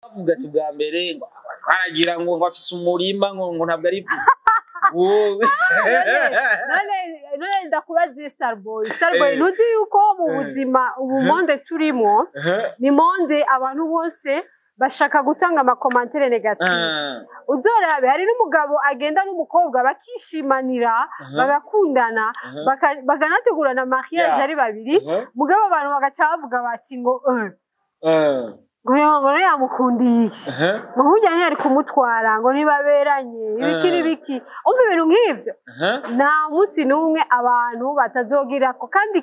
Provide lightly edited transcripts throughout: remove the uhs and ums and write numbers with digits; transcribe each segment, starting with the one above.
Bavuga ati bwa mbere ngo aragira ngo afise umurima, ngo ntabwo ari wowe. None ndakubaza, Starboy, Starboy, ntuzi yuko mu buzima ubu, monde turimo ni monde abantu bose bashaka gutanga ama commentaires négatives. Uzorabe, hari n'umugabo agenda n'umukobwa bakishimanira, bagakundana, bakanategurana mariage ari babiri, mugabo abantu bagaca bavuga bati ngo ngo yamukundiye iki, ngo nk'ujya ntiyari kumutwara, ngo ntibaberanye, ibiki n'ibiki. Umva, ibintu nk'ibyo nta munsi n'umwe abantu batazogirako. Kandi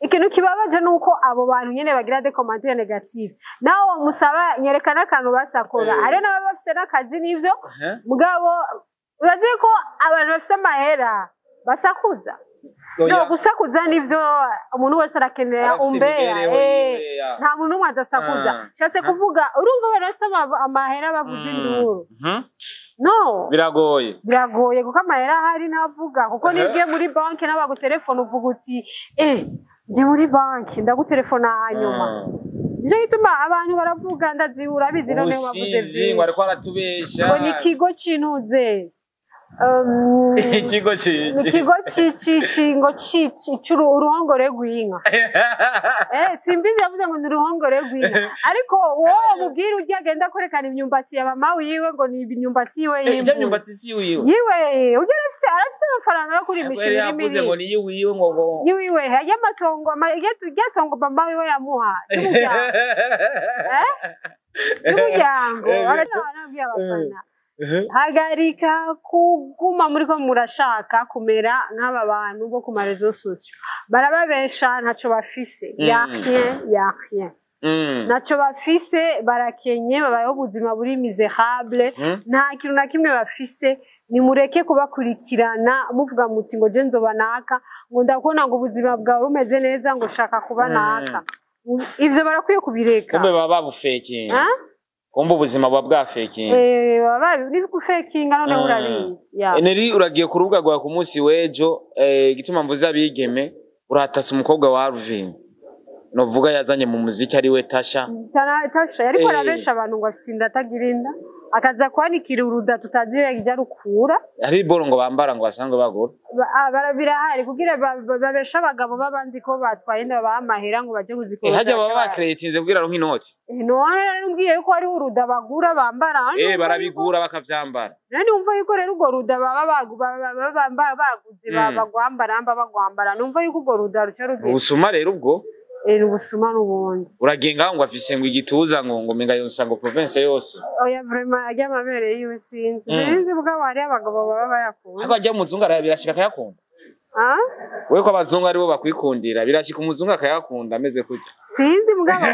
ikintu kibabaje ni uko abo bantu nyene bagira des commentaires négatives, nawe musaba nyereka n'akantu basakora. Hariho n'ababa bafise n'akazi n'ivyo, mugabo urazi ko abantu bafise amahera basakuza. No gusakuza nivyo, umuntu wese arakenera Arafise umbeya. imibereho yiwe, ya. Nta muntu n'umwe adasakuza. Nshatse kuvuga, urumva abantu bafise amahera bavuza induru, no Biragoye. Biragoye, kuko amahera ahari ntavuga, kuko niyo muri banki n'abagutelefona uvuga uti: "Eh, ndi muri banki, ndagutelefona hanyuma." Nicyo gituma abantu baravuga, ndazi urabizi, noneho bavuze Ubusizi vyinshi. Ngo ariko aratubesha. Ngo ni ikigo c'intuze, Ikigo ni ki ikigo ngo uruhongore rw'inka. Simbizi, yavuze ngo ni uruhongore rw'inka, ariko wowe mubwira urya agenda kwerekana imyumbati ya mama wiwe ngo ni imyumbati yiwe Ijya yimbuye. Myumbati si wiwe. Yiwe urya arafise amafaranga yo kurimisha Yari imirima yavuze ngo ibiri. ni yiwiwe ngo Yiwiwe y'amatongo, irya tongo mama wiwe yamuha ry'umuryango, y'umuryango. Arabwiye abafana: hagarika kuguma muri ko murashaka kumera nk'aba bantu bo ku ma réseaux sociaux, barababesha, ntaco bafise. Y a rien, y a rien. Ntaco bafise, barakenye, babayeho ubuzima buri misérable. Nta kintu na kimwe bafise. Nimureke kubakurikirana muvuga muti ngo je nzoba naka, ngo ndakubona ngo ubuzima bwawe bumeze neza, ngo ushaka kuba naka. Ivyo barakwiye kubireka. Kumbe baba babufekinze. Ah? Kumbe ubuzima buba bwafekinze. Baba ni gufekinga, noneho urabizi ya. Neri, uragiye ku rubuga rwawe ku munsi w'ejo, igituma mvuze abigeme, uratasa umukobwa wa Alvin, novuga yazanye mu muziki, ari we Tasha. Tasha yariko arabesha abantu ngo afise inda atagira inda, akaza kwanikira uruda tutazi iyo ijya rukura. Hari iboro ngo bambara ngo basanzwe bagura. Birahari kugira babeshe abagabo b'abandi ko batwaye inda, babaha amahera ngo baje kuzikora. Hajya baba bakeretinze kugira ngo inoti. None rero yuko hariho uruda bagura bambara. Barabigura bakavyambara. None wumva yuko rero urwo ruda baba baguze, bagwambara bagwambara, numva yuko urwo ruda ruca rugira Ubusuma rero ubwo. Ni ubusuma n'ubundi. Uragenga ngo afise ngo igituza, ngo menga yonsa ngo province yose. Oya, vraiment, ajya amabere yiwe sinzi. Sinzi, bwabo hariyo abagabo baba bayakunda. Ariko ajya umuzungu birashika akayakunda. Ah? Wewe ko abazungu aribo bakwikundira, birashika umuzungu akayakunda ameze kutya. Sinzi, mugabo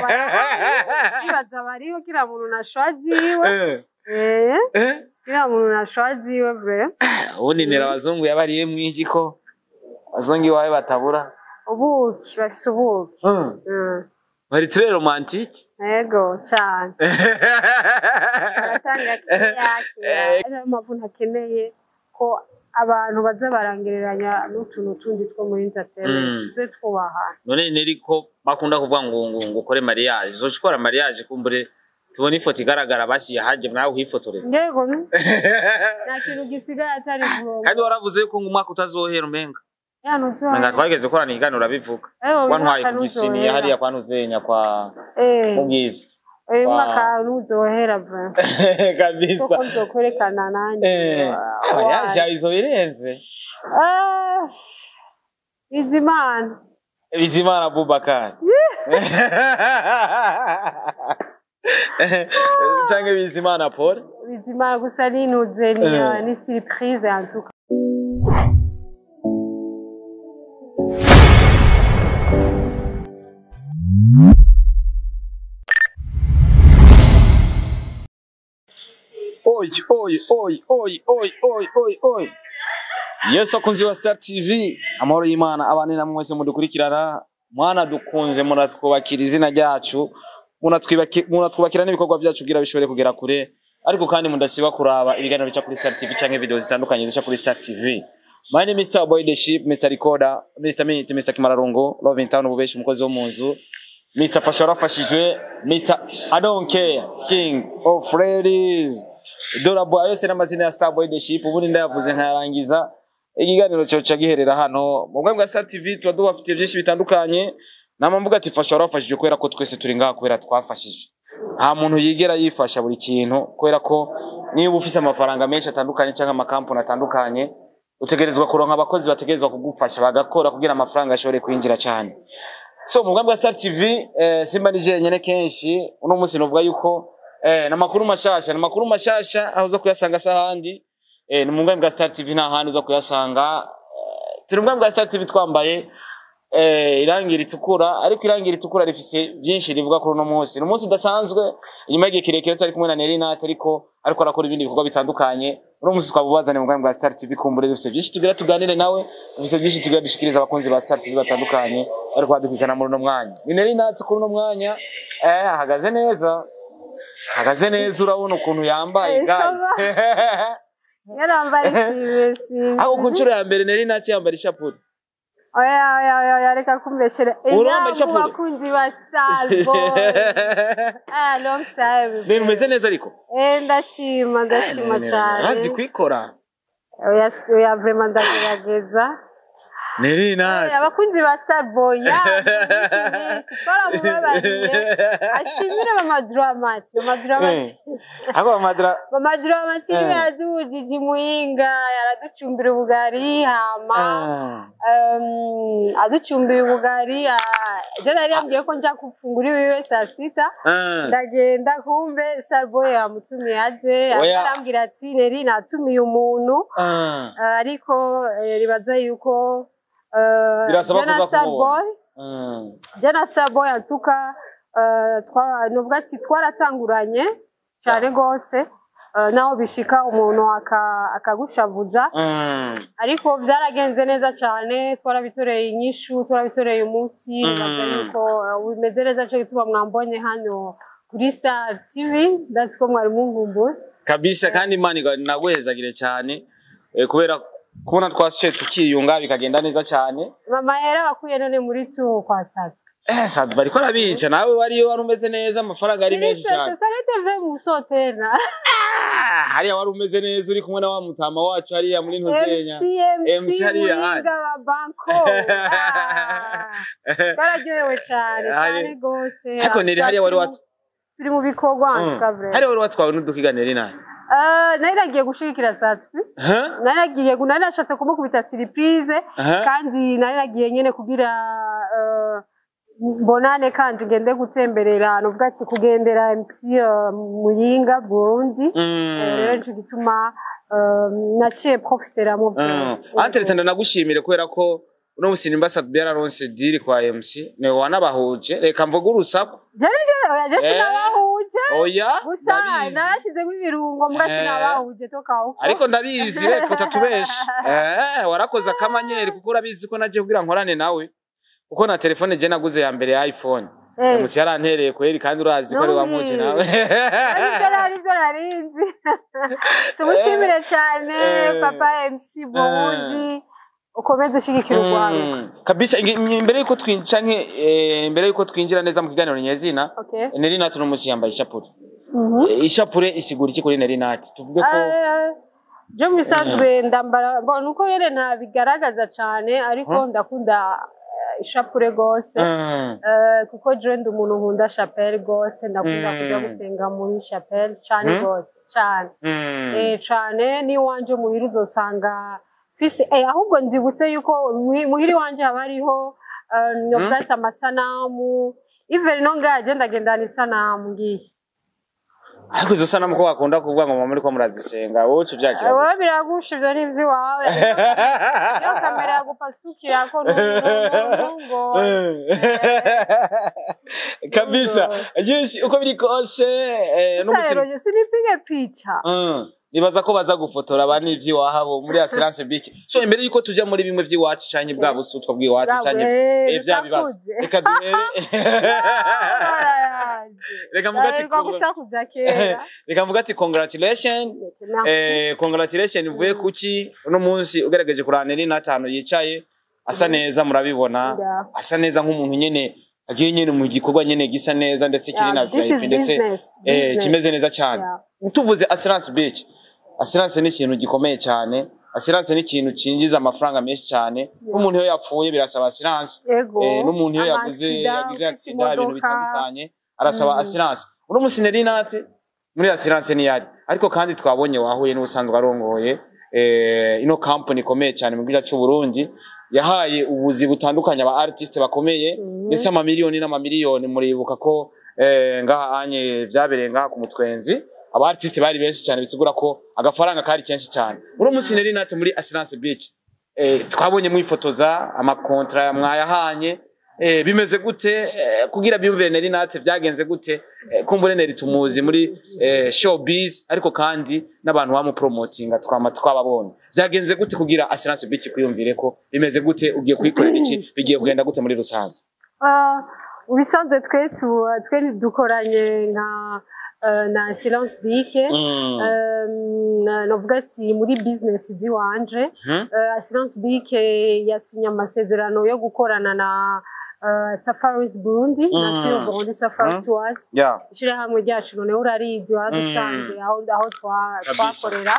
bibaza bariho, kila muntu na choix ziwe. Kila muntu na choix ziwe vrai. Ubundi nera abazungu yabariye mwiki ko abazungu iwawe batabura? Ubuki, bafise ubuki. Bari très romantique. Ego cyane, baratanga keya keya. Niyo mpamvu ntakeneye ko abantu baza barangereranya n'utuntu tundi two muri entertainment. Tuze twubahana. None neri, ko bakunda kuvuga ngo ukore mariage, uzoca ukora mariage, kumbure tubone ifoto igaragara basiye haje nawe uhifotoreza. Yego, nta kintu gisigaye atari kurongo. Kandi waravuze yuko ngo umwaka utazohera umenga. Ya, ntuzohera. Menga twageze gukorana ikiganiro urabivuga. Wantwaye ku gisiniya hariya kwa Ntuzenya kwa Mubwiza. Uyu mwaka ntuzohera vrai. Kabisa. Kuko nzokwerekana nanjye. Mariage yawe izo birenze. Ah, Bizimana. Bizimana Abubakar canke Bizimana Paul? Bizimana gusa nintuze ni ni surprise en tout cas. Oi, oi, oi, oi, oi, oi, oi, oi. Yesu akunzi wa Star TV, amahoro y'Imana abane namwe mwese mudukurikirana, mwana dukunze, muratwubakira izina ryacu, munatwubakira n'ibikorwa byacu kugira bishobore kugera kure, ariko kandi mudasiba kuraba ibiganiro bica kuri Star TV canke video zitandukanye zica kuri Star TV. My name is Mr. Boy the Ship, Mr. Recorder, Mr. Minute, Mr. Kimararungo, Love in Town, ububeshi, umukozi wo mu nzu. Mr Fasha warafashijwe, Mr I don't care, King of Ladies, Dora Boy, yose n'amazina ya Star Boy the Ship. Ubundi ndayavuze nkayarangiza, ikiganiro cyo giherera hano mu bwa Star TV. Tuba dubafitiye byinshi bitandukanye. Nama mvuga ati fasha warafashijwe, kubera ko twese turi ngaha kubera twafashijwe. Nta muntu yigera yifasha buri kintu, kubera ko niba ufise amafaranga menshi atandukanye cyangwa amakampani atandukanye, utegerezwa kuronka abakozi bategerezwa kugufasha bagakora kugira amafaranga ashobore kwinjira cyane. So mu bwa Star TV, simba ni jenyene kenshi. Uno munsi novuga yuko namakuru mashasha aho uza kuyasanga sahandi, ni mu bwa Star TV, nta handi uza kuyasanga. Turi mu bwa Star TV twambaye irangi ritukura, ariko irangi ritukura rifise byinshi rivuga kuri uno munsi. Ni umunsi udasanzwe inyuma y'igihe kirekire turi kumwe na Nelly Nat, ariko arakora ibindi bikorwa bitandukanye. Uno munsi twabubazane mu bwa Star TV, kumbure dufise byinshi tugira tuganire nawe, dufise byinshi tugira dushikiriza abakunzi ba Star TV batandukanye ariko badukurikirana muri uno mwanya. Ni Nelly Nat kuri uno mwanya, ahagaze neza, ahagaze neza, urabona ukuntu yambaye. Guys, Yarambaye sibe. aho ku nshuro ya mbere Nelly Nat yambara ishapure. Oya, oya, oya, oya, reka kumbeshere. Uramba ishapure? Bakunzi ba Star Boy. Ah, long time. Ibintu umeze neza ariko? Ndashima, ndashima cyane. Urazi kwikora. Oya, oya, vraiment ndagerageza. Nelly Nat. Abakunzi ba Star Boy, ya twaramubabariye. Ashimire Mama Dramati, Mama Dramati. Ako amadra Mama Dramati yadujije Muyinga, yaraducumbira ubugari, hama aducumbiye ubugari. Je nari yambwiye ko nja gufungura iwiwe saa 6. Ndagenda, kumbe Starboy yamutumiye aze. Oya. Arambwira ati: "Neri, natumiye umuntu." Ariko ribaza yuko Birasaba je na kuza kumubona. Starboy, je na Starboy antuka, nuvuga ati twaratanguranye cyane rwose, naho bishika umuntu akagushavuza, ariko byaragenze neza cyane. Twarabitoreye inyishu, twarabitoreye umunsi. Nibaza yuko bimeze neza, cyo gituma mwambonye hano kuri Star TV. Ndazi ko mwari munkumbuye. Kabisa, kandi Imana nagwezagire cyane, kubera kubona twasuye tukiyunga bikagenda neza cyane. Mama yera bakuye none muri tu kwa sasa. Sabe bariko arabica, nawe wariyo wari umeze neza, amafaranga ari menshi cyane. Sarete muso tena. Ah, hariya wari umeze neza uri kumwe na wa mutama wacu hariya muri Ntuzenya. MC MC. MC hariya, Muhinga wa Banko. Ah, twararyohewe cyane cyane rwose. Ariko Neri, hariya wari Turi mu bikorwa en Hariya wari watwawe n'udukiga, Neri nawe. Nari nagiye gushigikira Satwi. Huh? Nari nashatse kumukubita surprise. Kandi nari nagiye nyene kugira mbonane, kandi ngende gutemberera, nuvuga ati kugendera MC Muyinga Burundi. Rero nico gituma naciye profiteramo vyose. Entre ndanagushimire kubera ko uno musi nimba Sadbi yararonse deal kwa MC, ni wanabahuje. Reka mvuge urusaku. Jari oya, je sinabahuje. Oya. Gusa Ndabizi. narashizemo ibirungo, mbwa sinabahuje toka uko. Ariko ndabizi, reka utatubesha. Warakoze akamanyeri, kuko urabizi ko nagiye kugira nkorane nawe, kuko na telefone je naguze ya mbere ya iPhone, MC yarantereye kweri, kandi urazi ko ari wamuje nawe. Aribyo, aribyo narinzi. Tumushimire cyane papa MC Burundi, ukomeze ushigikira urwaruka. Kabisa. Imbere yuko twinca nke, imbere yuko twinjira neza mu kiganiro nyezina, Nelly Nat uno musi yambaye ishapure. Ishapure isigura iki kuri Nelly Nat? Tuvuge ko Je mu bisanzwe ndambara, bon, uko rero ntabigaragaza cyane, ariko ndakunda ishapure gose. Kuko je ndi umuntu nkunda chapelle gose, ndakunda kuja gusenga muri chapelle cyane gose cyane. Cane n'iwanje muhira uzosanga fise, ahubwo ndibutse yuko muhira iwanje haba hariho novuga amasanamu. Even no ngaje ndagendana isanamu ngiye. Ariko izo sanamu ko bakunda kuvuga ngo mama muriko murazisenga, wowe uca uvyakira gute? Wowe biragusha, ivyo ni ivy'iwawe. Iyo kamera yagupasukira ko ntungo. Kabisa. Yes, uko biri kose, n'umusi Rero sinipige picha. Nibaza ko baza gufotora ba n'ivy'iwabo muri assurance bike. So imbere yuko tuja muri bimwe vy'iwacu canke bwa busutwa bw'iwacu canke vya bibazo, reka duhere, reka mvuga ati gusakuza kera. Reka mvuga ati congratulation. Congratulation uvuye kuki uno munsi ugerageje kurana ni natanu yicaye asa neza, murabibona, asa neza nk'umuntu nyene. Agiye nyene mu gikorwa nyene gisa neza, ndetse kiri na VIP, ndetse kimeze neza cyane. Tuvuze Assurance BIC, assurance ni ikintu gikomeye cyane. Assurance ni ikintu cinjiza amafaranga menshi cyane. N'umuntu iyo yapfuye birasaba assurance, n'umuntu iyo yaguze, yagize accident, ibintu bitandukanye, arasaba assurance. Uno musi Nelly Nat muri assurance niyari, ariko kandi twabonye wahuye n'ubusanzwe arongoye ino company ikomeye cyane mu gihugu cy'u Burundi, yahaye ubuzi butandukanye aba artiste bakomeye, ndetse amamiliyoni n'amamiliyoni. Muribuka ko ngaha anye vyabereye ngaha ku Mutwenzi, aba artiste bari benshi cyane, bisigura ko agafaranga kari kenshi cyane. Uno musi Nelly Nat muri Assurance BIC, twabonye mwifotoza, amakontra mwayahanye, bimeze gute? Kugira biyumvire Nelly Nat byagenze gute? Kumbure Nelly tumuzi muri showbiz, ariko kandi n'abantu bamupromotinga twama twababonye. Byagenze gute kugira Assurance BIC kwiyumvire ko bimeze gute? Ugiye kuyikorera iki? Bigiye kugenda gute muri rusange? Ubisanzwe twe dukoranye nka na Assurance BIC, novuga ati muri business ziwanje, Assurance BIC yasinye amasezerano yo gukorana na Safaris Burundi, Nature Burundi Safari Tours, ishirahamwe ryacu. Noneho urarizi, waradusanze aho twakorera.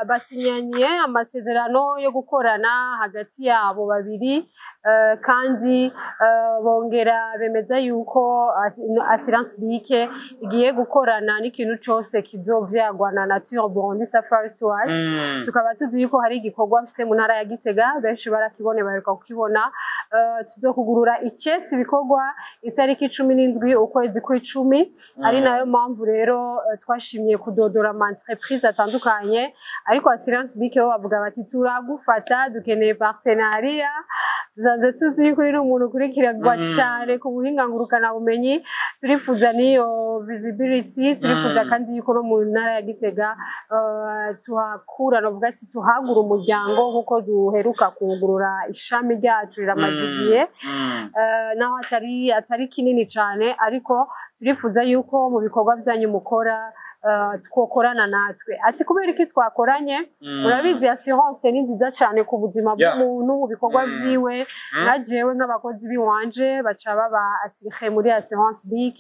Basinyanye amasezerano yo gukorana hagati yabo babiri, kandi bongera bemeza yuko Assurance BIC igiye gukorana n'ikintu cose kizovyagwa na Nature Burundi Safari Tours. Tukaba tuzi yuko hari igikorwa mfise mu ntara ya Gitega, benshi barakibone, baheruka kukibona. Tuzokugurura icesi ibikorwa itariki 17 ukwezi kw'icumi. Ari nayo mpamvu rero twashimye kudodora ama entreprise atandukanye, ariko Assurance BIC bo bavuga bati: "Turagufata, dukeneye partenariat, tusanzwe tuzi yuko uri umuntu ukurikirwa cyane ku buhinga ngurukanabumenyi, turifuza n'iyo visibility, turifuza kandi yuko no mu ntara ya Gitega tuhakura, novuga ati tuhagura umuryango nk'uko duheruka kugurura ishami ryacu, riramaze igihe, naho atari kinini cyane, ariko turifuza yuko mu bikorwa byanyu mukora twokorana natwe." Ati kubera iki twakoranye? Urabizi, assurance ni nziza cyane ku buzima bw'umuntu, mu bikorwa vyiwe. Na jewe nk'abakozi biwanje baca baba assuré muri Assurance BIC,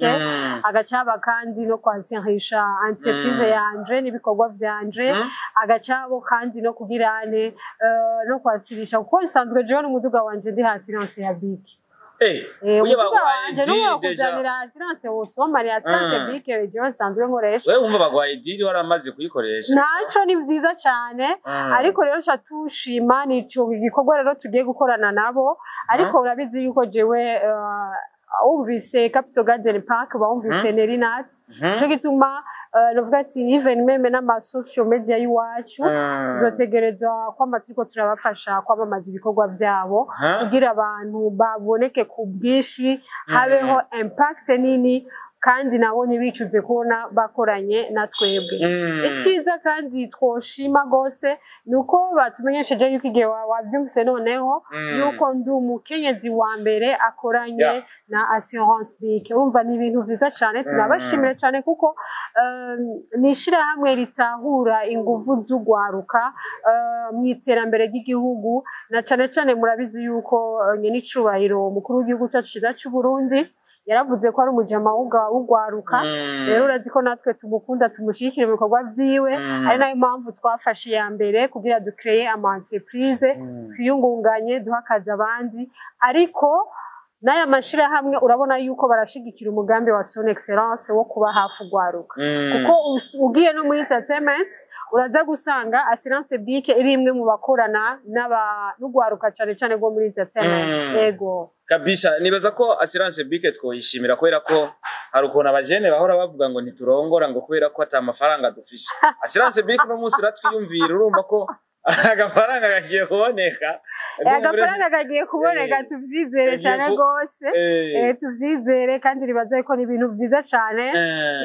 agacaba kandi no kwasirisha entreprise yanje n'ibikorwa vyanje, agacabo kandi no kugirane no kwasirisha, kuko nsanzwe jewe n'umuduga wanje ndi assurance ya BIC. Uye umuduga bagwaye wanje deal n'uwo déjà. Kuzanira assurance wosoma ni Assurance BIC jewe nsanzwe nkoresha. Wewe wumva bagwaye deal waramaze kuyikoresha. Ntaco, ni vyiza cyane. Ariko rero sha tushima nico gikorwa rero tugiye gukorana nabo. Ariko urabizi yuko jewe wumvise Capital Garden Park bawumvise Nelly Nat. Nico gituma novuga ati even même n'ama social media y'iwacu tuzotegerezwa kwama turiko turabafasha kwamamaza ibikorwa vyabo, kugira abantu baboneke ku bwinshi, habeho impact nini, kandi nabo ntibicuze kubona bakoranye na twebwe. Icyiza kandi twoshima rwose ni uko batumenyesheje yuko igihe wabyumvise noneho yuko ndi umukenyezi wa mbere akoranye na Assurance BIC. Urumva ni ibintu vyiza cyane, turabashimira cyane, kuko ni ishyirahamwe ritahura inguvu z'ugwaruka mu iterambere ry'igihugu, na cane cane murabizi yuko nyenicubahiro umukuru w'igihugu cyacu cyiza cy'u Burundi yaravuze ko ari umujama w'ugwaruka. Rero urazi ko natwe tumukunda, tumushyigikira mu bikorwa vyiwe, ari nayo mpamvu twafashe iya mbere kugira dukreye ama entreprise, twiyungunganye, duhe akazi abandi. Ariko n'aya mashirahamwe urabona yuko barashigikira umugambi wa Son Excellence wo kuba hafi ugwaruka, kuko ugiye no muri entertainment uraza gusanga Assurance BIC iri imwe mu bakorana n'ugwaruka cane cane rwo muri entertainment. Ego. Kabisa, nibaza ko Assurance BIC twoyishimira, kubera ko hari ukuntu abajene bahora bavuga ngo ntiturongora, ngo kubera ko ata mafaranga dufise. Assurance BIC uno munsi iratwiyumvira, urumva ko agafaranga kagiye kuboneka. Agafaranga kagiye kuboneka, tuvyizere kagiye cane gose. Tuvyizere kandi ribaza ko ni ibintu vyiza cane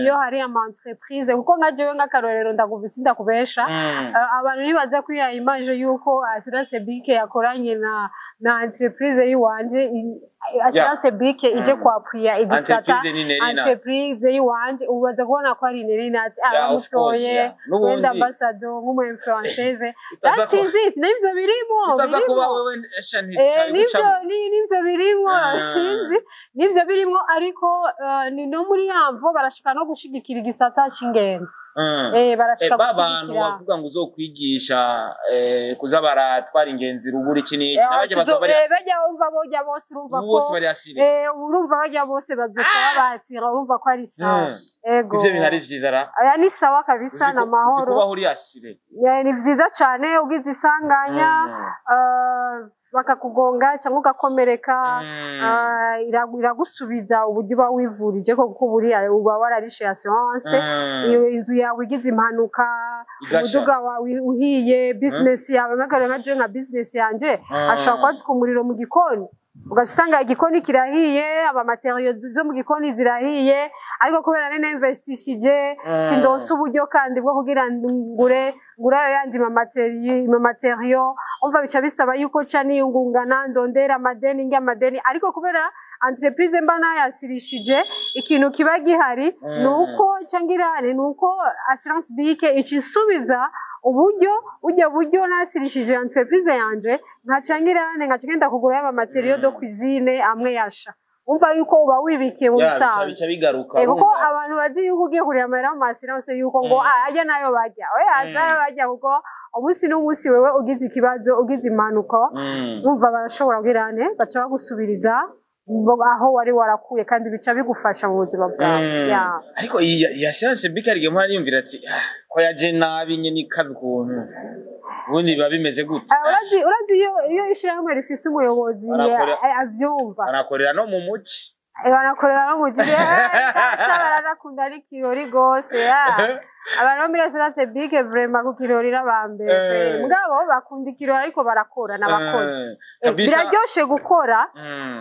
iyo hari ama entreprise, kuko nka jewe nk'akarorero ndakubitse, ndakubesha, abantu nibaza kwiha image yuko Assurance BIC yakoranye na entreprise yiwanje. Assurance BIC ije kwappuya igisata. Entreprise ni Nelly Nat. Entreprise yiwanje ubaza kubona ko ari Nelly Nat Yeah, of course, abamutoye yeah. N'ubundi wenda ambassador nk'umu influenceuse. Utaza That is it, nivyo birimo. Utaza kuba Birimo. wewe esha ntitari Nivyo gucamo. nivyo birimo. Sinzi nivyo birimo, ariko ni no muri yamvo barashika no gushigikira igisata c'ingenzi. Barashika Ba bantu gushigikira. bavuga ngo uzokwigisha kuza baratwara ingenzi ruguru iki n'iki, n'abajya bazoba bari assuré. Bajya wumva bojya bose urumva ko Bose bari assuré. Urumva bajya bose bazoca babasira, urumva ko ari sawa. Ego. Ivyo bintu ari vyiza ra. Aya ni sawa kabisa. Uzi Na mahoro. Kubaho uri assuré. Ni vyiza cane ugize isanganya, bakakugonga cyangwa ugakomereka, iragusubiza uburyo uba wivurije ko, kuko buriya uba wararishe assurance. Iyo inzu yawe igize impanuka, Igasha. umuduga wawe uhiye, business yawe, nk'akarero nka jewe nka business yanje, ashobora kwaduka umuriro mu gikoni, ugaca usanga igikoni kirahiye, ama matériaux zo mu gikoni zirahiye, ariko kubera nari ninvestishije, sindonse uburyo kandi bwo kugira ngure ayo yandi ma matériaux. Umva bica bisaba yuko ca niyungungana, ndondera amadeni, ndya amadeni, ariko kubera entreprise mba nayasirishije, ikintu kiba gihari ni uko ca ngirane, ni uko assurance BIC ica isubiza uburyo, burya buryo nasirishije entreprise yanje, nkaca ngirane, nkaca ngenda kugura y'ama matériaux de cuisine amwe yasha. Umva yuko uba wibikiye mu Ya, bica bisanzwe. Bica bigaruka. Kuko Urumva. abantu bazi yuko ugiye kureba amahera mu assurance yuko ngo ajya nayo barya, oya, azayo barya, kuko umunsi n'umunsi wewe ugize ikibazo, ugize impanuka, umva barashobora kugirane baca bagusubiriza aho wari warakuye, kandi bica bigufasha mu buzima bwawe. Yeah. Ariko iyi assurance BIC hari igihe mpora niyumvira ati: "Ah, ko yaje nabi nyene ikaze ukuntu, ubundi biba bimeze gute?" Urazi iyo ishirahamwe rifise umuyobozi avyumva. Banakorera no mu muci. Banakorera no mu gihe caca baranakunda n'ikirori gose ya. Abantu bo muri assurance BIC vraiment ku kirori n'abambere. Mugabo bakunda ikirori ariko barakora n'abakozi. Kabisa. Biraryoshe gukora.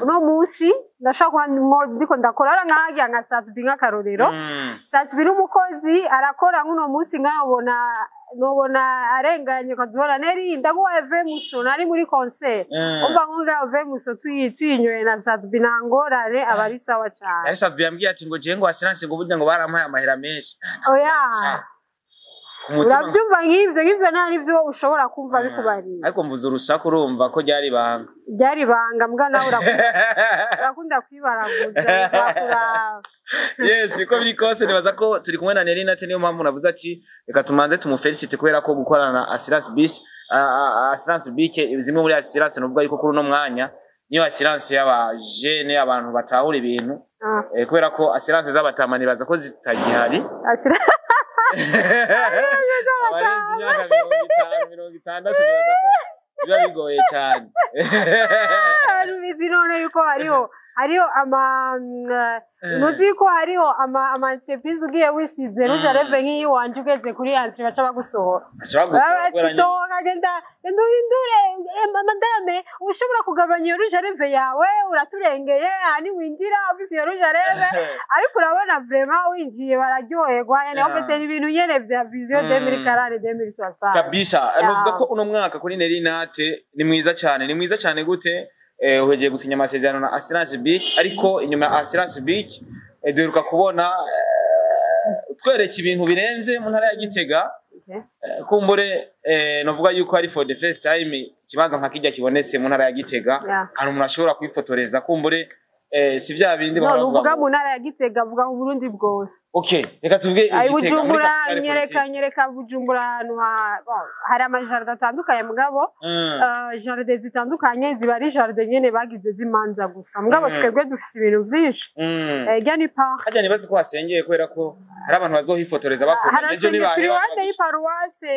Uno munsi ndashobora kuba ndiko ndakora ara nkahagira nka Sat-B, nk'akarorero. Sat-B n'umukozi arakora, nk'uno munsi nkabona nobona arenganye, ukazibona neri ndaguhaye vemuso nari muri concert. Umva nkunga vemuso tuyinyweye na Sat-B nta ngorane, aba ari sawa cane. Yari Sat-B yambwiye ati ngo jewe ngo assurance ngo burya ngo barampaye amahera menshi. Oya. Sha. Ku mutima. Urabyumva nk'ivyo nta nivyo ushobora kumva bikubariye. Ariko mvuze urusaku, urumva ko ryari ibanga. Ryari ibanga, mbwa nawe urakunda kwibaraguza bizakuraba. Yes, uko biri kose nibaza ko turi kumwe na Nelly Nat, niyo mpamvu navuze ati reka tumanze tumufelicite kubera ko gukorana na assurance BIC, assurance BIC, zimwe muri assurance nuvuga yuko kuri uno mwanya niyo assurance y'abajene, abantu batahura ibintu. Kubera ko assurance z'abatama nibaza ko zitagihari. Abarenze imyaka 50, 60 nibaza ko biba bigoye cyane. Ubizi none yuko hariho ama ntuzi yuko hariho ama entreprise ugiye wisize rouge à lèvres nk'iyi wanje, ugeze kuri entrée baca bagusohora. Baca bagusohora kubera Bati sohoka, genda genda uhindure, madame, ushobora kugabanya iyo rouge à lèvres yawe, uraturengeye aha niwinjira ufise iyo rouge à lèvres. Ariko urabona vraiment winjiye bararyoherwa nyene. Ufite ibintu nyene vya vision 2040, 2060. Kabisa. Nuvuga ko uno mwaka kuri Nelly Nat ni mwiza cyane. Ni mwiza cyane gute? Uhegeye gusinya amasezerano na Assurance BIC, ariko inyuma ya Assurance BIC duheruka kubona twereka ibintu birenze mu ntara ya Gitega. Kumbure novuga yuko ari for the first time ikibanza nka kijya kibonetse mu ntara ya Gitega, hari umuntu ashobora kwifotoreza. Kumbure si bya bindi No, bahora bavuga uvuga ngo- mu ntara ya Gitega, vuga mu Burundi bwose. Okay, reka tuvuge Ay, Gitega muri Bujumbura capitale nyereka politique. Nyereka Bujumbura ahantu bon, hari ama jardin atandukanye, mugabo jardin zitandukanye ziba ari jardin nyene bagize z'imanza gusa, mugabo twebwe dufise ibintu vyinshi. Rya ni park. Harya nibaze ko hasengeye, kubera ko hari abantu bazohifotoreza bakunda ejo Harasenge, turi nibaheba. iruhande y'iparuwase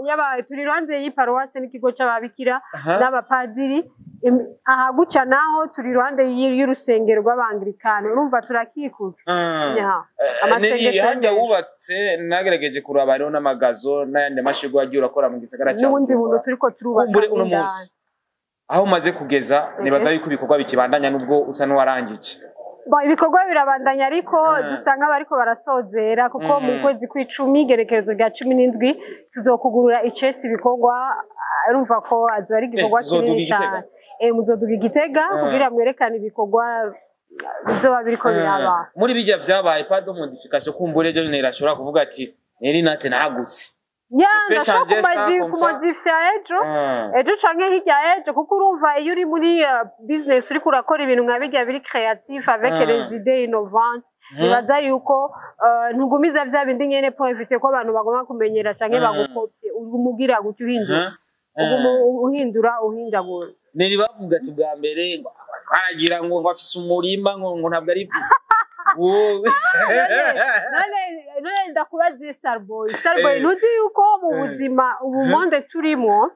y'aba, turi iruhande y'iparuwase n'ikigo c'ababikira n'abapadiri. Aha guca naho turi iruhande y'urusengero rw'abangirikani, urumva turakikuje. Yeah. Amasengesho Harya menshi. wubatse, nagerageje kuraba, hariho n'amagazo n'ayandi mashurwe wagiye urakora mu gisagara cya N'ubundi buntu Bujumbura. turiko turubaka Kumbure uno indani. munsi aho umaze kugeza, nibaza yuko ibikorwa bikibandanya nubwo usa n'uwarangije. Bon, ibikorwa birabandanya, ariko dusa nk'abariko barasozera, kuko mu kwezi kw'icumi, igerekerezo rya 17, tuzokugurura icesi ibikorwa. Urumva ko azoba ari igikorwa Tuzoduga kinini Igitega? cane. Muzoduga Igitega kugira mwerekane ibikorwa bizoba biriko biraba. Muri bijya vyabaye, pas de modification, kumbure ejo Nera ashobora kuvuga ati Neri nate nagutse. Ya, Je peux ndashobora changer ça comme ça. kumodifya ejo, ejo canke hirya ejo, kuko urumva iyo uri muri business, uriko urakora ibintu nka birya biri créatif avec les idées innovantes, nibaza yuko ntugumiza vya bindi nyene pour éviter ko abantu bagomba kumenyera canke bagukopye. Umugira gutyo, uhindura, uguma uhindura, uhindagura. Neri bavuga ati bwa mbere ngo aragira ngo afise umurima, ngo ntabwo ari wowe. None ndakubaza, Starboy, Starboy, ntuzi yuko mu buzima ubu, monde turimo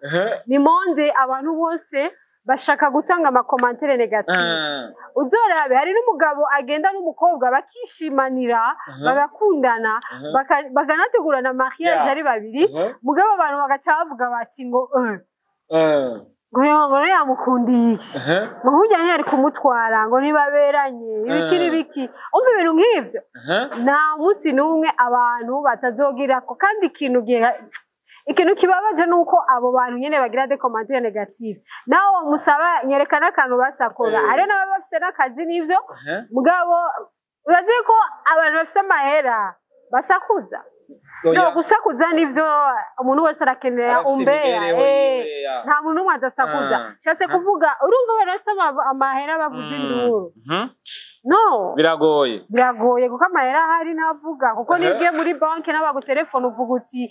ni monde abantu bose bashaka gutanga ama commentaires négatives. Uzorabe, hari n'umugabo agenda n'umukobwa bakishimanira, bagakundana, bakanategurana mariage ari babiri, mugabo abantu bagaca bavuga bati ngo ngo ngo yamukundiye iki, ngo nk'ujya ntiyari kumutwara, ngo ntibaberanye, ibiki n'ibiki. Umva, ibintu nk'ibyo nta munsi n'umwe abantu batazogirako. Kandi ikintu kibabaje ni uko abo bantu nyene bagira des commentaires négatives, nawe musaba nyereka n'akantu basakora. Hariho n'ababa bafise n'akazi n'ivyo, mugabo urazi ko abantu bafise amahera basakuza. No gusakuza nivyo, umuntu wese arakenera Arafise umbeya. imibereho yiwe, ya. Nta muntu n'umwe adasakuza. Nshatse kuvuga, urumva abantu bafise amahera bavuza induru, no Biragoye. Biragoye, kuko amahera ahari ntavuga, kuko niyo ugiye muri banki n'abagutelefona uvuga uti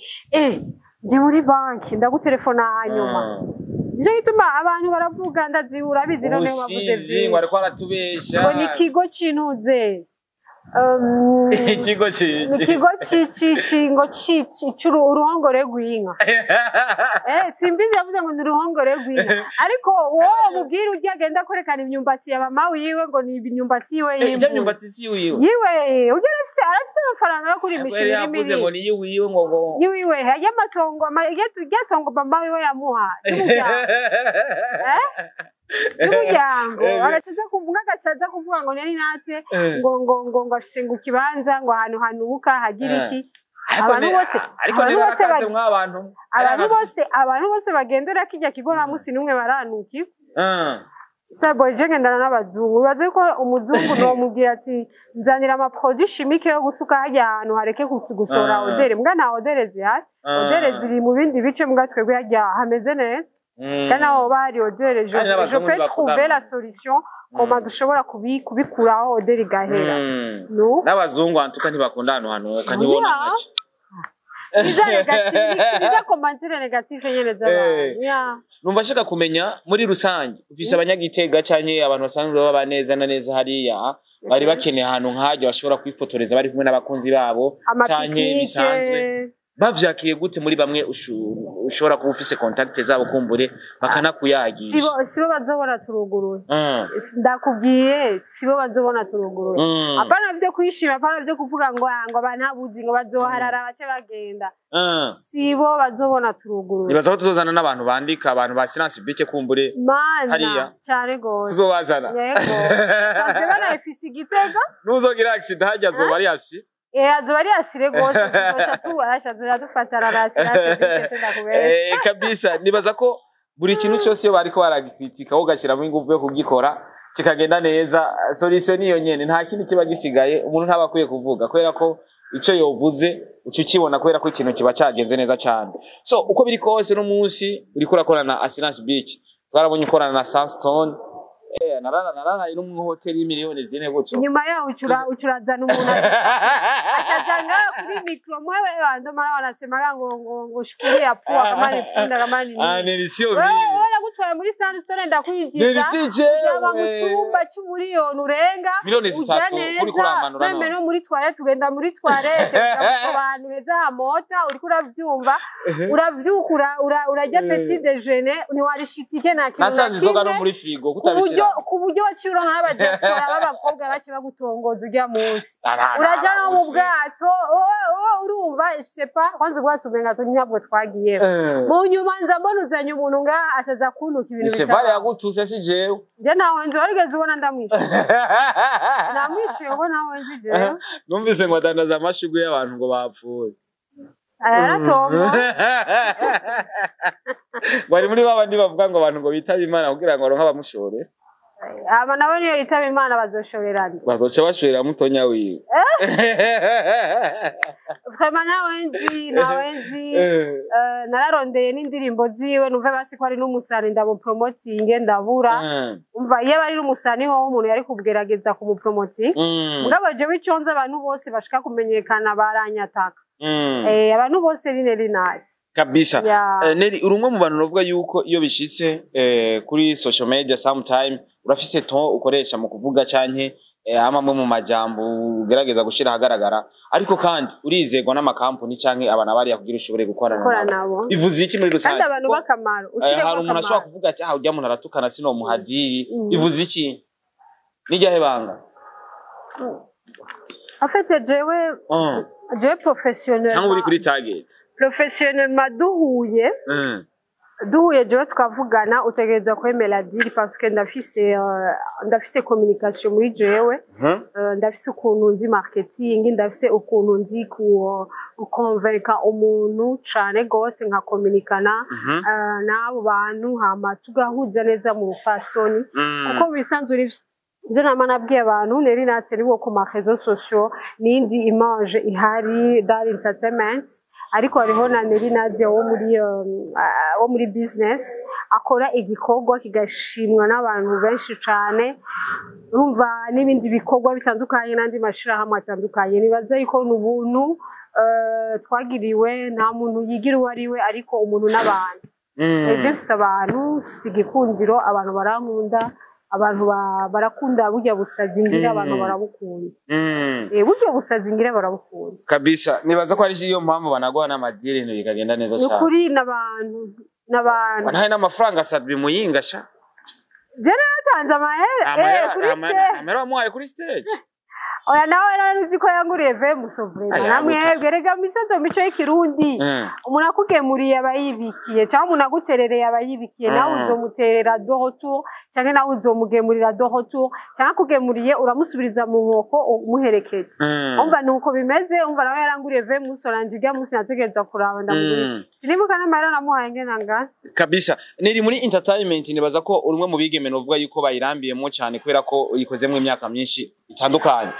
ndi muri banki, ndagutelefona hanyuma. Nicyo gituma abantu baravuga, ndazi urabizi, noneho bavuze Ubusizi byinshi. Ngo ariko aratubesha. Ngo ni ikigo c'intuze. Ikigo Ni ki ikigo ngo uruhongore rw'inka. Simbizi, yavuze ngo ni uruhongore rw'inka, ariko wowe mubwira ujya agenda kwerekana imyumbati ya mama wiwe ngo ni imyumbati yiwe Ijya yimbuye. Myumbati si wiwe. Yiwe ujya arafise amafaranga yo kurimisha Yari imirima yavuze ngo ibiri. ni yiwiwe ngo Yiwiwe y'amatongo, irya tongo mama wiwe yamuha y'umuryango, y'umuryango. Agacaza kuvuga, agacaza kuvuga ngo nari natse ngo afise ngo ikibanza, ngo ahantu hanuka hagira iki. Ariko Abantu bose ariko abantu niba bose arakaze mw'abantu. Abantu bose bagendera kijya kigo nta munsi n'umwe baranuka. Sabo, je ngendana n'abazungu, bibaze ko umuzungu nomubwira ati nzanira ama produits chimiques yo gusuka harya ahantu hareke gusohora odeur, mbwa nta odeur zihari. Odeur ziri mu bindi bice, mbwa twebwe harya hameze neza. Kandi aho hoba hari odeur, Kandi je n'abazungu peux ntibakundana. trouver la solution comment dushobora kubikuraho odeur igahera. No N'abazungu antuka ntibakunda ahantu hanuka, ntibona Oya. make. Niza négative, niza commentaire négative nyene z'abantu, yeah. Numva ashaka kumenya muri rusange, ufise abanyagitega canke abantu basanzwe baba neza na neza hariya, bari bakeneye ahantu nk'harya bashobora kwifotoreza bari kumwe n'abakunzi babo canke Ama pique-nique. Bisanzwe bavyakiriye gute? Muri bamwe ushobora kuba ufise contact zabo, kumbure bakanakuyagisha. Sibo bazobona turuguruye. Ndakubwiye, sibo bazobona turuguruye. Apana vyo kwishima, apana vyo kuvuga ngo ah, ngo abantu abuzi ngo bazoharara bace bagenda. Sibo bazobona turuguruye. Nibaza ko tuzozana n'abantu bandika, abantu ba silence publique, kumbure Mana. Hariya. Cyane gose. Tuzobazana. Yego, sanzwe banayifise Igitega. Nuzogira accident harya azoba ari hasi. Azoba ari assuré gose, tuzoca tubasha tuzoca dufatana na assurance publique, ndakubesha. Kabisa, nibaza ko buri kintu cyose iyo bariko baragikritika, ugashyiramo ingufu yo kugikora kikagenda neza, solution niyo nyene, nta kindi kiba gisigaye. Umuntu ntaba akwiye kuvuga, kubera ko icyo yovuze uca ukibona, kubera ko ikintu kiba cyagenze neza cyane. So uko biri kose, uno munsi uriko urakorana na Assurance Beach, twarabonye ukorana na Sunstone, narara ino mu hoteli y'imiliyoni 4 gutyo. Nyuma yaho ucurazana umuntu akaza ngaho kuri micro, mwewe ndo maana wanasemaga ngo shukuria pua kama ni punda, kama ni Ah, nini. neri sio Wewe mimi. wewe nagutwara muri Sandstone, ndakwinjiza Neri si jewe. ujaba mu cyumba cy'umuriyoni urenga. Miliyoni Ujya 3 neza uri kuramanura même none. no muri toilette, ugenda muri toilette abantu heza hamota, uriko uravyumva, uravyuka, urarya petit déjeuner, ntiwarishitike nta kintu na Nasanze inzoga no kimwe. muri frigo Ku buryo kutabishira. Ku buryo waciye uronka n'abadiaspora b'abakobwa bace bagutongoza ujya munsi, urajya no mu bwato, wowe urumva, je sais pas, kwanza ubwato umenga ntabwo twagiye. Mu nyuma nza mbona uzanye umuntu ngaha ataza kuntuka ibintu Ni cheval bitabaho. Yagutuse si jewe. Nje ntawe nzi, warigeze ubona ndamwishuye? Namwishuye ngo ntawe nzi jewe. Numvise ngo adandaza amashugwe y'abantu ngo bapfuye. Yaratombo. Bari muri babandi bavuga ngo abantu ngo bitabe Imana kugira ngo baronke abamushore. Aba nabo niyo yitaba Imana bazoshorerana. Bazoca bashorera mutonya wiwe. Vraiment nawe nzi, nawe nzi. Nararondeye n'indirimbo ziwe, numve basi ko ari n'umusani ndamupromotinge, ndabura. Umva, iyo aba ari n'umusani hoho umuntu yari kugerageza kumupromotinga. Mugabo jewe ico nzi, abantu bose bashaka kumenyekana baranyataka. Abantu bose ni Nelly Nat. Kabisa. Ya. Nelly, uri umwe mu bantu bavuga yuko iyo bishitse kuri social media, sometime urafise ton ukoresha mu kuvuga canke amwe mu majambo ugerageza gushira ahagaragara, ariko kandi urizegwa n'amakampuni canke abantu bariya kugira ushobore gukorana gukora nabo. Nabo. Bivuze iki muri rusange? Kandi abantu b'akamaro. Ushiremo Hari umuntu ashobora akamaro. kuvuga ati: "Ah, urya muntu aratukana, sinomuhadiri." Bivuze iki? Niryahe banga? En fait, jewe professionnellement, Cyangwa uri kuri target? Professionnellement duhuye, duhuye jewe tukavugana, utegereza kwemera deal parce que ndafise communication muri jewe. Ndafise ukuntu nzi marketing, ndafise ukuntu nzi ku gukonvenka umuntu cane gose, nkakominikana n'abo bantu, hama tugahuza neza mu rupfasoni, kuko bisanzwe ivyo nama nabwiye abantu, Nelly Nat niwo ku ma réseaux sociaux n'indi image ihari dans entertainment, ariko hariho na Nelly Nadia wo muri business, akora igikorwa kigashimwa n'abantu benshi cane, urumva, n'ibindi bikorwa bitandukanye n'andi mashirahamwe atandukanye. Nibaza yuko ni ubuntu twagiriwe. Nta muntu yigira uwo ari we, ariko umuntu n'abantu. Ejo mfise abantu, si igikundiro, abantu barankunda, abantu barakunda burya busazi ngira, abantu barabukunda. Burya busazi ngira barabukunda. Kabisa, nibaza ko ari iyo mpamvu banaguha n'amadiri, ibintu bikagenda neza Ni cyane. ukuri, n'abantu n'abantu. Ntahe n'amafaranga Sadbi Muyinga sha. Je naratanze amahera kuri stage. Amahera wamuhaye kuri stage? Oya, nawe rero uzi ko yanguriye vemuso vraiment. Aya, Namwebwe rega misanzo mico y'ikirundi, umuntu akugemuriye aba yibikiye, cyangwa umuntu aguterereye aba yibikiye. Nawe uzomuterera de retour, cyangwa nawe uzomugemurira de retour, cyangwa akugemuriye uramusubiriza mu nkoko umuherekeje. Umva, ni uko bimeze. Umva, nawe yaranguriye vemuso ranje ujya munsi nategereza kuraba ndamugurira. Sinibuka n'amahera namuhaye ngena ngana. Kabisa. Niri muri entertainment, nibaza ko uri umwe mu bigeme novuga yuko bayirambiyemo cyane, kubera ko uyikozemo imyaka myinshi itandukanye.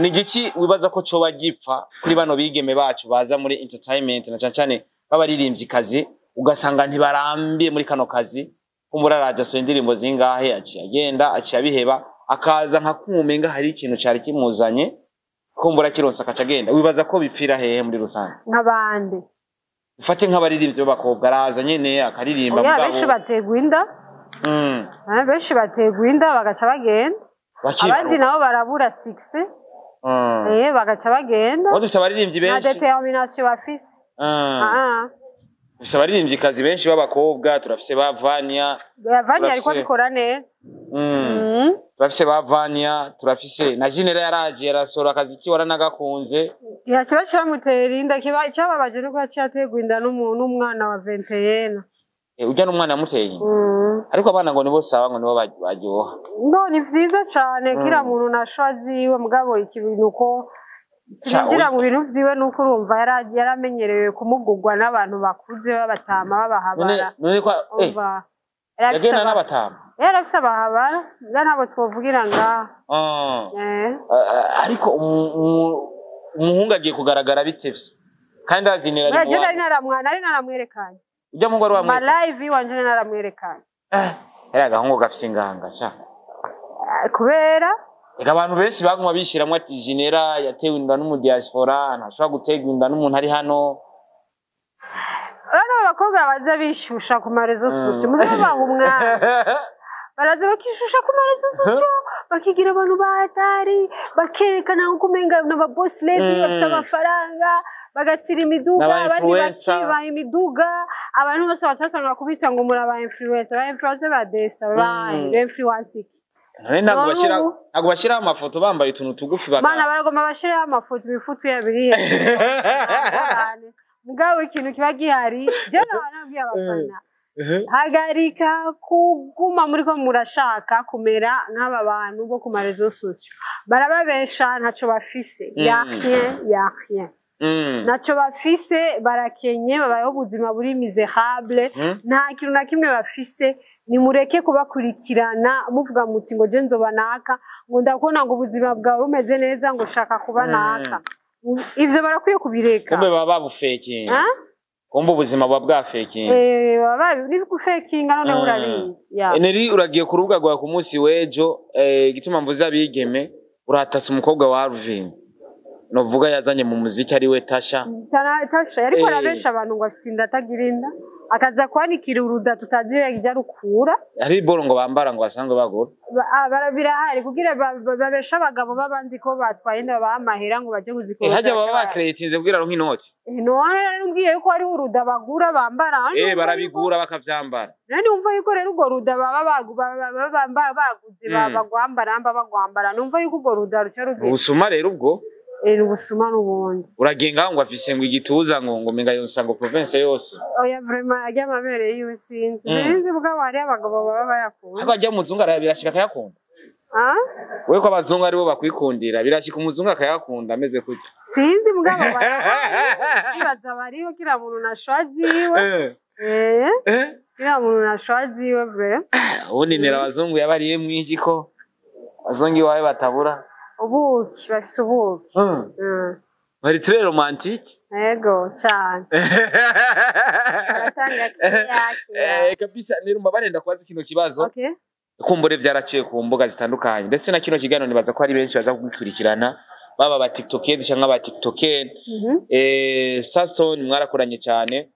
Ni igiki wibaza ko coba gipfa kuri bano bigeme bacu baza muri entertainment, na cyane cyane b'abaririmvyikazi, ugasanga ntibarambiye muri kano kazi? Kumbura araje asohoye indirimbo zingahe, aciye agenda, aciye abiheba, akaza nka kumenga hari ikintu cari kimuzanye, kumbura kironse akaca agenda. Wibaza ko bipfira hehe muri rusange? Nk'abandi? Ufate nk'abaririmbyi b'abakobwa, araza nyene akaririmba, Oya, mugabo benshi bategwa inda. Benshi bategwa inda bagaca bagenda, abandi Bakibaruka. nabo barabura succès, bagaca bagenda. Aho dufise abaririmbyi Nta benshi. détermination bafise. Ah. Dufise abaririmvyikazi benshi b'abakobwa, turafise ba Vania. Vania ariko Turafise- abikora neza. Turafise ba Vania, turafise na Jinera, yaraje yarasohora akazi kiwe, aranagakunze. Ya, kiba kiramutera inda, kiba cyababaje nuko yaciye aterwa inda n'umwana wa 21. Urya n'umwana yamuteye inda? Ariko abana ngo nibo sawa, ngo nibo baryoha. No, ni vyiza cane. Kila muntu na choix ziwe, mugabo ikintu uko sinjira mu bintu vyiwe nuko urumva yaramenyerewe kumugurwa n'abantu bakuze b'abatama b'abahabara. None ko Urumva yari afise yagenda n'abatama. Yari afise abahabara nga ntabwo twovugira ngaha. Ariko umuhungu agiye kugaragara bitevye kandi azinera ari Oya, mu je nari wabo. nari naramwerekanye. Ujya muhungu wari Ma wamwereka? live iwanje nari naramwerekanye. Yari agahungu gafise inganga sha. Kubera Eka, abantu benshi baguma bishiramwo ati Jinera yatewe inda n'umudiaspora, ntashobora guterwa inda n'umuntu ari hano. Urabona abakobwa baza bishusha ku ma réseaux sociaux, muze babaha umwanya, baraza bakishusha ku ma réseaux sociaux, bakigira abantu bahatari, bakerekana nkuko umenga n'aba boss lady, bafise amafaranga, bagatsira imiduga, N'aba abandi influencer. bakiba imiduga. Abantu bose batatanga kubita ngo muri aba influencer, ba influencer badesa bayi influence iki? None ntabwo None bashira ubu? ntabwo bashiraho amafoto bambaye utuntu tugufi baka Mana, baragomba bashireho amafoto, imifutu yabo iri hejuru. Mugabo ikintu kiba gihari, je nabwiye abafana: hagarika kuguma muriko murashaka kumera nk'aba bantu bo ku ma réseaux sociaux, barababesha, ntaco bafise. Ya rien, ya rien. Ntaco bafise, barakenye, babayeho ubuzima buri misérable. Nta kintu na kimwe bafise. Nimureke kubakurikirana muvuga muti ngo je nzoba naka, ngo ndakubona ngo ubuzima bwawe bumeze neza, ngo shaka kuba naka. Ivyo barakwiye kubireka. Kumbe baba babufekinze. Ah? Kumbe ubuzima buba bwafekinze. Eh, baba ni gufekinga none. Urabizi ya. Neri, uragiye ku rubuga rwawe ku munsi w'ejo, igituma mvuze abigeme, uratasa umukobwa wa Alvin, novuga yazanye mu muziki, ari we Tasha. Tasha yariko arabesha abantu ngo afise inda atagira inda, akaza kwanikira uruda tutazi iyo ijya rukura. Hari iboro ngo bambara ngo basanzwe bagura. Birahari kugira babeshe abagabo b'abandi ko batwaye inda, babaha amahera ngo baje kuzikora. Hajya baba bakeretinze kugira ngo inoti. None rero umbwiye yuko hariho uruda bagura bambara. Barabigura bakavyambara. None wumva yuko rero urwo ruda baba baguze bagwambara mba bagwambara, numva yuko urwo ruda ruca rugira Ubusuma rero ubwo. Ni ubusuma n'ubundi. Uragiye ngaho ngo afise ngo igituza, ngo menga yonsa ngo province yose. Oya, vraiment, ajya amabere yiwe sinzi. Sinzi, bwabo hariyo abagabo baba bayakunda. Ariko ajya umuzungu birashika akayakunda. Ah? Wewe ko abazungu aribo bakwikundira, birashika umuzungu akayakunda ameze kutya? Sinzi, mugabo bibaza bariho, kila muntu na choix ziwe. Kila muntu na choix ziwe vrai. Ubundi nera abazungu yabariye mwiki ko abazungu iwawe batabura? Ubuki, bafise ubuki. Bari très romantique. Ego cyane, baratanga kiya kiya. Kabisa nirumva barenda kubaza kino kibazo. Okay. Kumbure byaraciye ku mbuga zitandukanye, ndetse na kino kiganiro nibaza ko ari benshi baza kugikurikirana, baba ba tiktokers cyangwa ba tiktoker. Saston mwarakoranye cyane,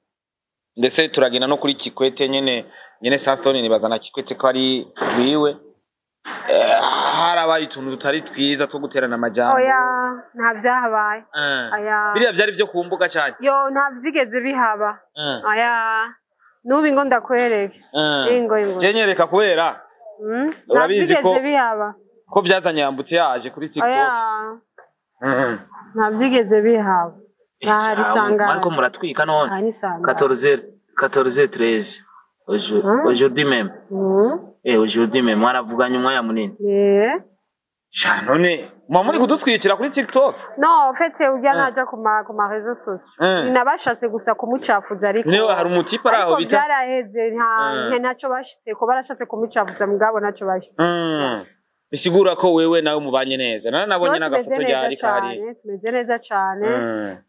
ndetse turagenda no kuri Kikwete nyene nyene Saston, nibaza na Kikwete ko ari wiwe. Harabaye utuntu tutari twiza two guterana amajambo. Oya, nta byahabaye. Oya. Biriya byari byo ku mbuga cyane. Yo, nta byigeze bihaba. Oya, nubu ingo ndakwereke. Ingo, ingo. Je nyereka kubera Nta urabizi byigeze bihaba. Ko byazanye embouteillage kuri TikTok. Oya, nta byigeze bihaba, ntahari isangano. Mariko muratwika none. Aha ni isangano. 14 14 13 aujourd'hui même. Aujourd'hui même mwaravuganye umwanya munini. Sha none muba muri kudutwikira kuri TikTok. No, en fait, ujya ntaja ku ma réseaux sociaux. Ninabashatse gusa kumucafuza, ariko Niwe hari umutipe ari aho ariko bita byaraheze, nta ntacyo bashitse ko barashatse kumucafuza, mugabo ntacyo bashitse. Bisigura ko wewe nawe mubanye neza, nabonye Tuba n'agafoto tumeze neza ryari kahari. cane, tumeze neza cane.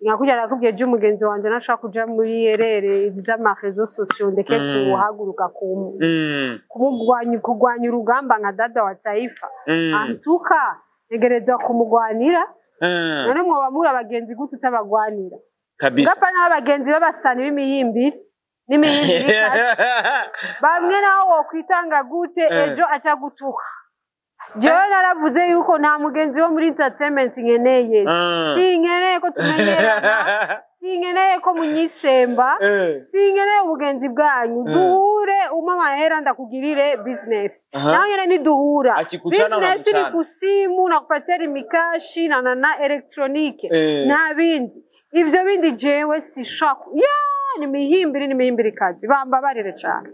Nka kurya nakubwiye ejo, umugenzi wanje nashaka kuja muri erere izi z'ama réseaux sociaux, ndeke kuhaguruka kumugwanya, kurwanya urugamba nka dada wa taifa. Antuka ntegerezwa kumugwanira. None mwoba muri abagenzi gute utabagwanira? Kabisa. Ngapa n'abagenzi b'abasani b'imihimbi n'imihimbi bamwe, naho wokwitanga gute, ejo aca gutuka. Jewe naravuze yuko nta mugenzi wo muri entertainment nkeneye. Sinkeneye ko tumenyerana, sinkeneye ko munyisemba, sinkeneye ubugenzi bwanyu. Duhure umpe amahera ndakugirire business. Nawe nyene niduhura Akikuchana business ni unakuchana. Kusimu nakupatia mikashi na électronique. Nta bindi, ivyo bindi jewe sishaka ya ni mihimbiri, ni mihimbiri kazi, bambabarire cane,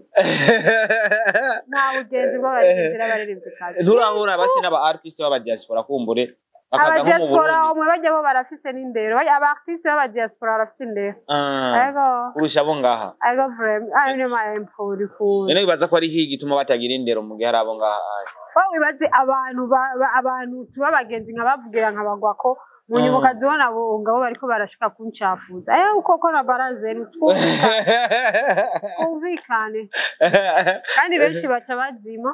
nta bugenzi bw'abaririmbyi n'abaririmbyikazi. Nturahura basi n'aba artiste b'aba diaspora, kumbure bakaza nko mu Abadiaspora Burundi? Omwe bajya bo barafise n'indero. Aba artiste b'abadiaspora barafise indero. Ego. Kurusha abo ngaha? Ego, vraiment, ayo ni ma impuri kuri. None wibaza ko ari iki gituma batagira indero mu gihe hari abo ngaha? Wowe wibaze abantu abantu tuba abagenzi, nkabavugira nkabagwa ko mu nyuma ukazibona abo ngabo bariko barashika kuncafuza. Uko ko na baraze twumvikane, kandi benshi baca bazima.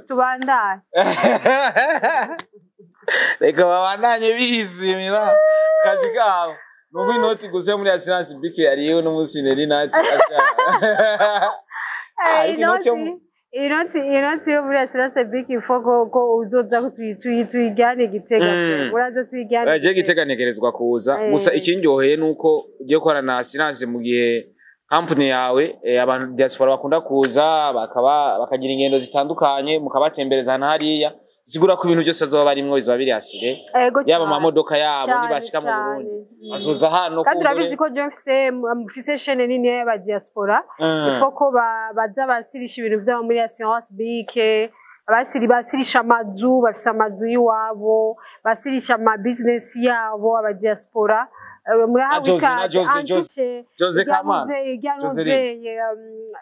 Tubandanye. Reka babandanye bizimira kazi kabo, nuko inoti gusa yo muri assurance BK yariyeho n'umunsi neri nati ashaka. Ariko inoti yo Inoti yo muri assurance BK, ifo ko uzoza tuyijyane Gitega. Uraza tuyijyane. Je Gitega ntegerezwa kuza. Gusa ikindyoheye nuko ugiye gukorana na assurance mu gihe company yawe, abantu diaspora bakunda kuza bakaba bakagira ingendo zitandukanye, mukabatembereza ahantu hariya, sigura ko ibintu byose bazoba barimwo bizoba biri assuré. Ego. Yaba Cane. amamodoka yabo, Cane, nibashika mu cane. Burundi bazoza hano. Kandi kumbure. urabizi ko je mfise chaîne nini y'abadiaspora. Ifo ko baza basirisha ibintu byabo muri assurance BK, basirisha amazu, bafise amazu y'iwabo, basirisha ama business yabo abadiaspora. Murahawe Na Jose, na ikaze. Jose, Jose. Antuse, Jose irya Kamana. irya Joseline. nuzeye,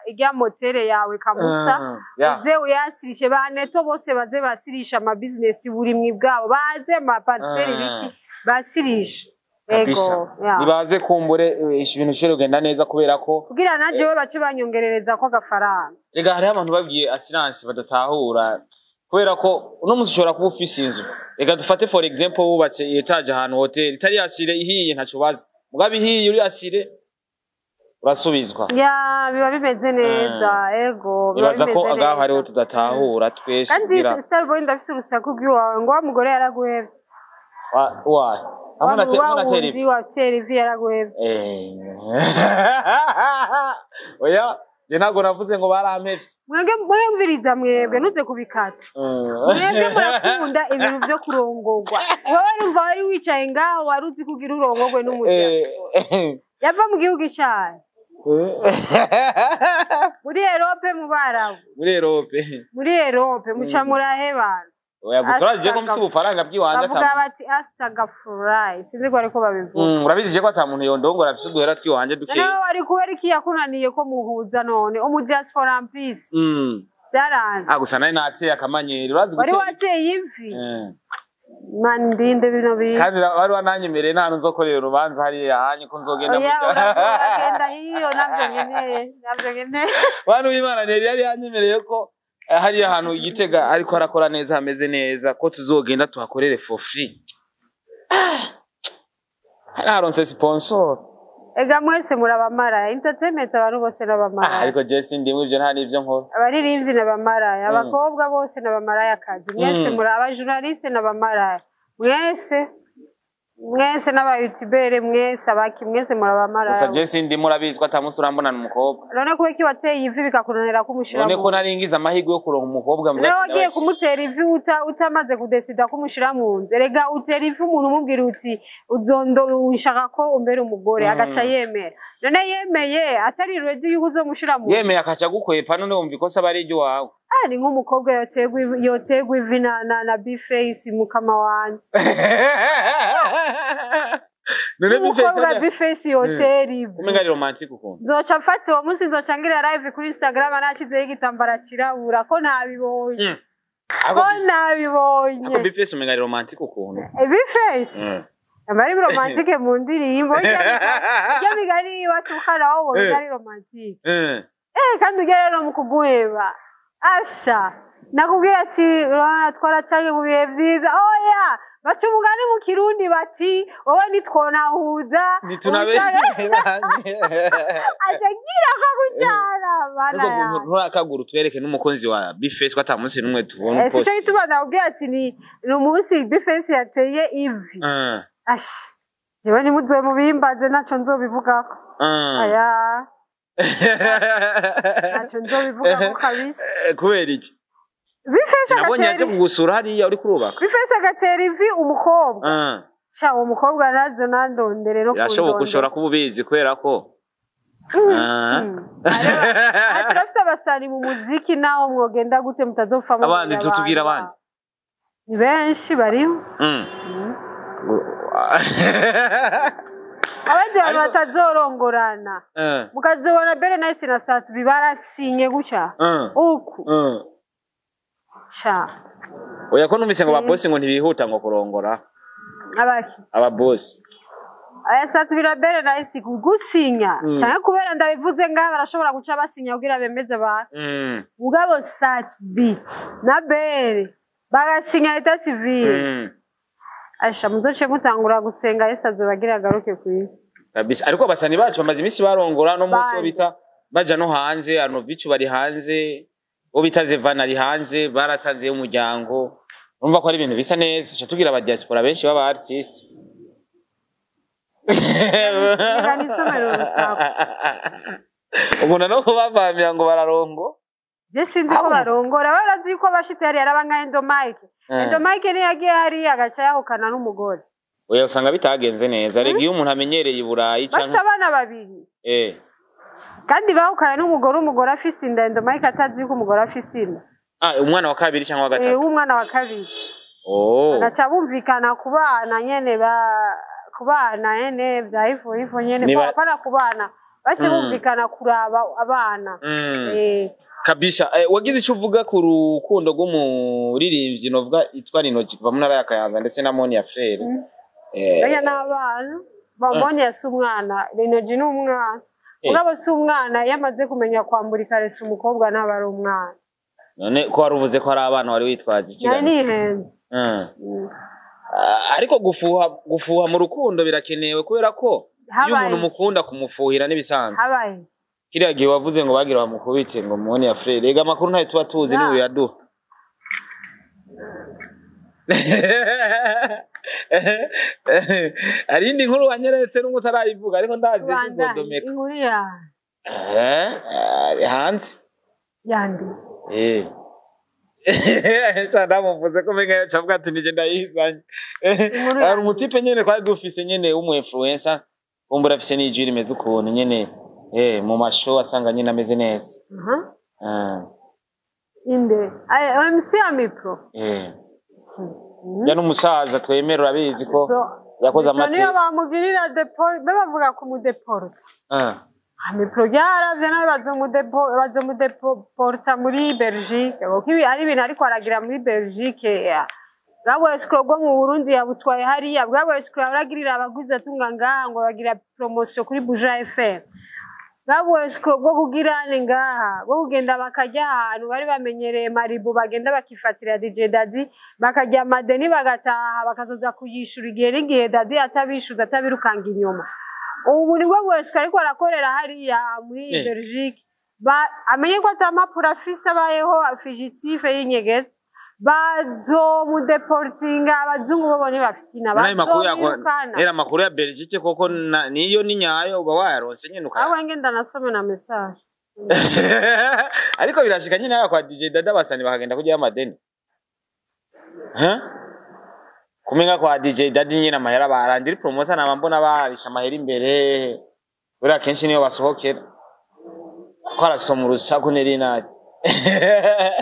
irya motere yawe kamusa. Yeah. Uze uyasirishe ba Neto bose, baze basirisha amabizinesi burimwi bwabo, baze amapariseri, biki basirishe. Kabisa. Ego, yeah. Nibaze kumbure ibintu bishobora kugenda neza kubera ko Kugira na jewe bace banyongerereza ko agafaranga. Rega hariho abantu babwiye assurance badatahura, kubera ko uno munsi ushobora kuba ufise inzu, reka dufate for example wubatse etaje ahantu, hotel itari assurée, ihiye ntaco bazi, mugabo ihiye uri assuré urasubizwa. Ya, biba bimeze neza, ego, biba Nibaza ko bimeze agaho neza. hariho tudatahura twese. Kandi kugira Starboy, ndafise urusaku rw'iwawe ngo wa mugore yaraguhevye. Wa hamwe na Wa hamwe na teri wundi wa teri yaraguhevye. Oya, je ntabwo navuze ngo barampevye. Mwebwe mwumviriza, mwebwe ntuze kubikata. Mwebwe murakunda ibintu vyo kurongorwa. Wowe numva wari wicaye ngaho, wari uzi kugira urongorwe n'umuryango yava mu gihugu cayo, muri Europe, mu Barabu. Muri Europe. Muri Europe muca murahebana. Oya, gusa urazi je ko mfise ubufaranga bw'iwanje. Bavuga bati astagafurayi, sinzi ko ariko babivuga. Urabizi je ko ata muntu yondongora, afise uduhera tw'iwanje dukeya. Noneho wari kubera iki yakunaniye ko muhuza none umudiaspora mpisi? Byaranze. Ah, gusa nari nateye akamanyeri, urazi Wari gutera. wateye ivi. Mani ndinde bino bintu. Kandi wari wananyemereye nta hantu nzokorera urubanza hariya hanyu ko nzogenda. Oya, Burya uragenda hiyo, navyo nkeneye, navyo nkeneye. Bantu b'Imana, Neri yari yanyemereye ko hariya hantu i Gitega ariko arakora neza, hameze neza, ko tuzogenda tuhakorere for free. Naronse sponsor. Ega mwese murabamaraya, entertainment abantu bose n'abamaraya. Ariko je sindimwe ivyo, nta n'ivyo nkora. Abaririmbyi n'abamaraya, abakobwa bose n'abamaraya kazi mwese. Muri abajournaliste n'abamaraya mwese, mwese n'abayutubere mwese, abaki mwese murabamaraya. Gusa je sindimwe, urabizi ko atamunsi urambonana umukobwa. None kubera iki wateye ivi bikakunanira kumushira None mu ko nari ngize amahirwe yo kuronka umukobwa Rero wagiye mbwa. Kumutera ivi utamaze kudesida kumushira mu nzu. Erega utera ivi umuntu umubwira uti uzondo ushaka ko umbera umugore, agaca yemera. None yemeye atari ready yuko uzomushira mu nzu. Yemeye akaca gukwepa, none wumva ikosa aba ari iry'iwawe. Ah, ni nk'umukobwa yotegwa ivi na B-Face, mukama wanje. None Umukobwa B-Face B-Face yotera ivi. Kumenga ari romantique ukuntu. Nzoca mfata uwo munsi, nzoca ngira live kuri Instagram nashizeho igitambara cirabura ko ntabibonye. Ko ntabibonye. Ako B-Face umenga ari romantique ukuntu. B-Face aba ari romantique mu ndirimbo. Irya migani iwatukana wowe ubona ari romantique. Kandi ujya rero mu kuguheba, asha nakubwira ati urabona twaracanye mu bihe byiza. Oya, baca umugani mu Kirundi bati wowe nitwonahuza. Ntitunaberanye. Aca agira akagucyana bana Ariko yawe. nturakagura utwereke n'umukunzi wa B-Face, ko ata munsi n'umwe tubona Sico post. gituma ndakubwira ati ni umunsi B-Face yateye ivi. Asha jewe ntimuzobe mubimbaze, ntaco nzobivugako. Aya, ntaco nzobivugako kabisa. Kubera iki? B-Face Sinabonye yaje agatera kugusura hariya uri kurubaka. B-Face agatera ivi umukobwa. Sha, uwo mukobwa nazo nandondere no Birashoboka, ushobora kundondera. kuba ubizi kubera ko Turafise abasani mu muziki, naho mwogenda gute mutazopfa mubura. Abandi, tutubwire abandi. Ni benshi bariho. Abandi bantu batazorongorana, mukazobona Bere Nice na Satubi barasinye gutya uku. Sha. Oya, ko numvise ngo ababosi ngo ntibihuta ngo kurongora. Abaki? Ababosi. Aya, Satubi na Bere Nice gusinya, canke kubera ndabivuze ngaha barashobora guca basinya kugira bemeze abantu. Mugabo Satubi na Bere bagasinya état civil, asha muzoce mutangura gusenga Yesu azobagira agaruke kw'isi. Kabisa, ariko abasani bacu bamaze iminsi barongora no munsi wo Bande. bita baja no hanze, Arnovic bari hanze, uwo bita Zevan ari hanze, barasanze umuryango. Urumva ko ari ibintu bisa neza. Ca tugira aba diaspora benshi baba artiste. Reka nisomere urusaku. Umuntu no kubavamira ngo bararongo. Je sinzi ko barongora, barazi yuko abashitsi hariya araba nka Endo Mike. Endo Mike niyo yagiye hariya agaca yahukana n'umugore. Oya, usanga bitagenze neza. Rega iyo umuntu amenyereye i Burayi Bafise canke abana babiri. Kandi bahukana n'umugore, umugore afise inda, Endo Mike atazi yuko umugore afise inda. Ah, umwana wa kabiri cyangwa wa gatatu? W'umwana wa kabiri. Oh. Bagaca bumvikana ku bana nyene ba kubana ene vya hivyo hivyo nyene, hapana kubana, bace bumvikana kuraba abana. Kabisa. Wagize icyo uvuga ku rukundo rw'umuririmbyi novuga itwa Rinogi kuva mu ntara ya Kayanza ndetse na Monia Frere. Bariya n'abana bambonye, si umwana, Rinogi ni umwana. Mugabo si umwana, iyo amaze kumenya kwambura ikariso umukobwa ntaba ari umwana. None ko wari uvuze ko ari abana, wari witwaje Nari ikiganiro? nihenze. Ah, ariko gufuha mu rukundo birakenewe, kubera ko iyo Habaye umuntu mukunda kumufuhira n'ibisanzwe. Habaye Kiriya gihe wavuze ngo bagira bamukubite ngo Monia Frere, ega amakuru ntayo tuba tuzi, niwe uyaduha. Hari indi nkuru wanyeretse n'umwe utarayivuga, ariko ndazi Bandanye, izodомeka. Inkuru ya Ari hanze. Yandi? Cha ndamuvuze ko menga yacavuga ati nije ndayizanye. Inkuru Hari yandi. Umutipe nyene twari dufise nyene w'umu influencer, kumbura afise n'ijwi rimeze ukuntu nyene, mu mashow asanga nyene ameze neza. Ah, Inde? Ay, MC Amipro. Ya n'umusaza twemera, urabizi ko yakoze Niyo amateka. bamugirira deport, be bavuga kumudeporta. Ah. Amipro yaravye nawe, bazomudeporta muri Belgique, kuko ibi ari ibintu ariko aragira muri Belgique. Ya bwa escroc bwo mu Burundi yabutwaye hariya, bwa escroc aragirira abagwizatunga ngaha ngo bagira promotion kuri Buja FM, bwa escroc bwo kugirane ngaha, bwo kugenda bakajya ahantu bari bamenyereye Maribu, bagenda bakifatira DJ Dadi, bakajya amadeni, bagataha, bakazoza kuyishura igihe n'igihe Dadi atabishuza, atabirukanga inyuma. Ubu nibwo bwesiko ariko arakorera hariya muri Belgique. Amenye ko ata mpapuro afise, abayeho fugitif y'inyegeza, bazomudeportinga. Abazungu bobo ntibafisina. Nayo makuru ya Bazomwirukana. Era makuru ya Belgique koko niyo ni nyayo, uba wayaronse nyene ukaya. Aho ngenda nasome na message. Ariko birashika nyine haba kwa DJ Dada basani bakagenda kurya amadeni. Huh? Kumenga kwa DJ Dadi nyine amahera barandira promoter naba mbona barisha amahera imbere. Buriya kenshi niyo basohokera. Ko arasoma urusaku neri nati.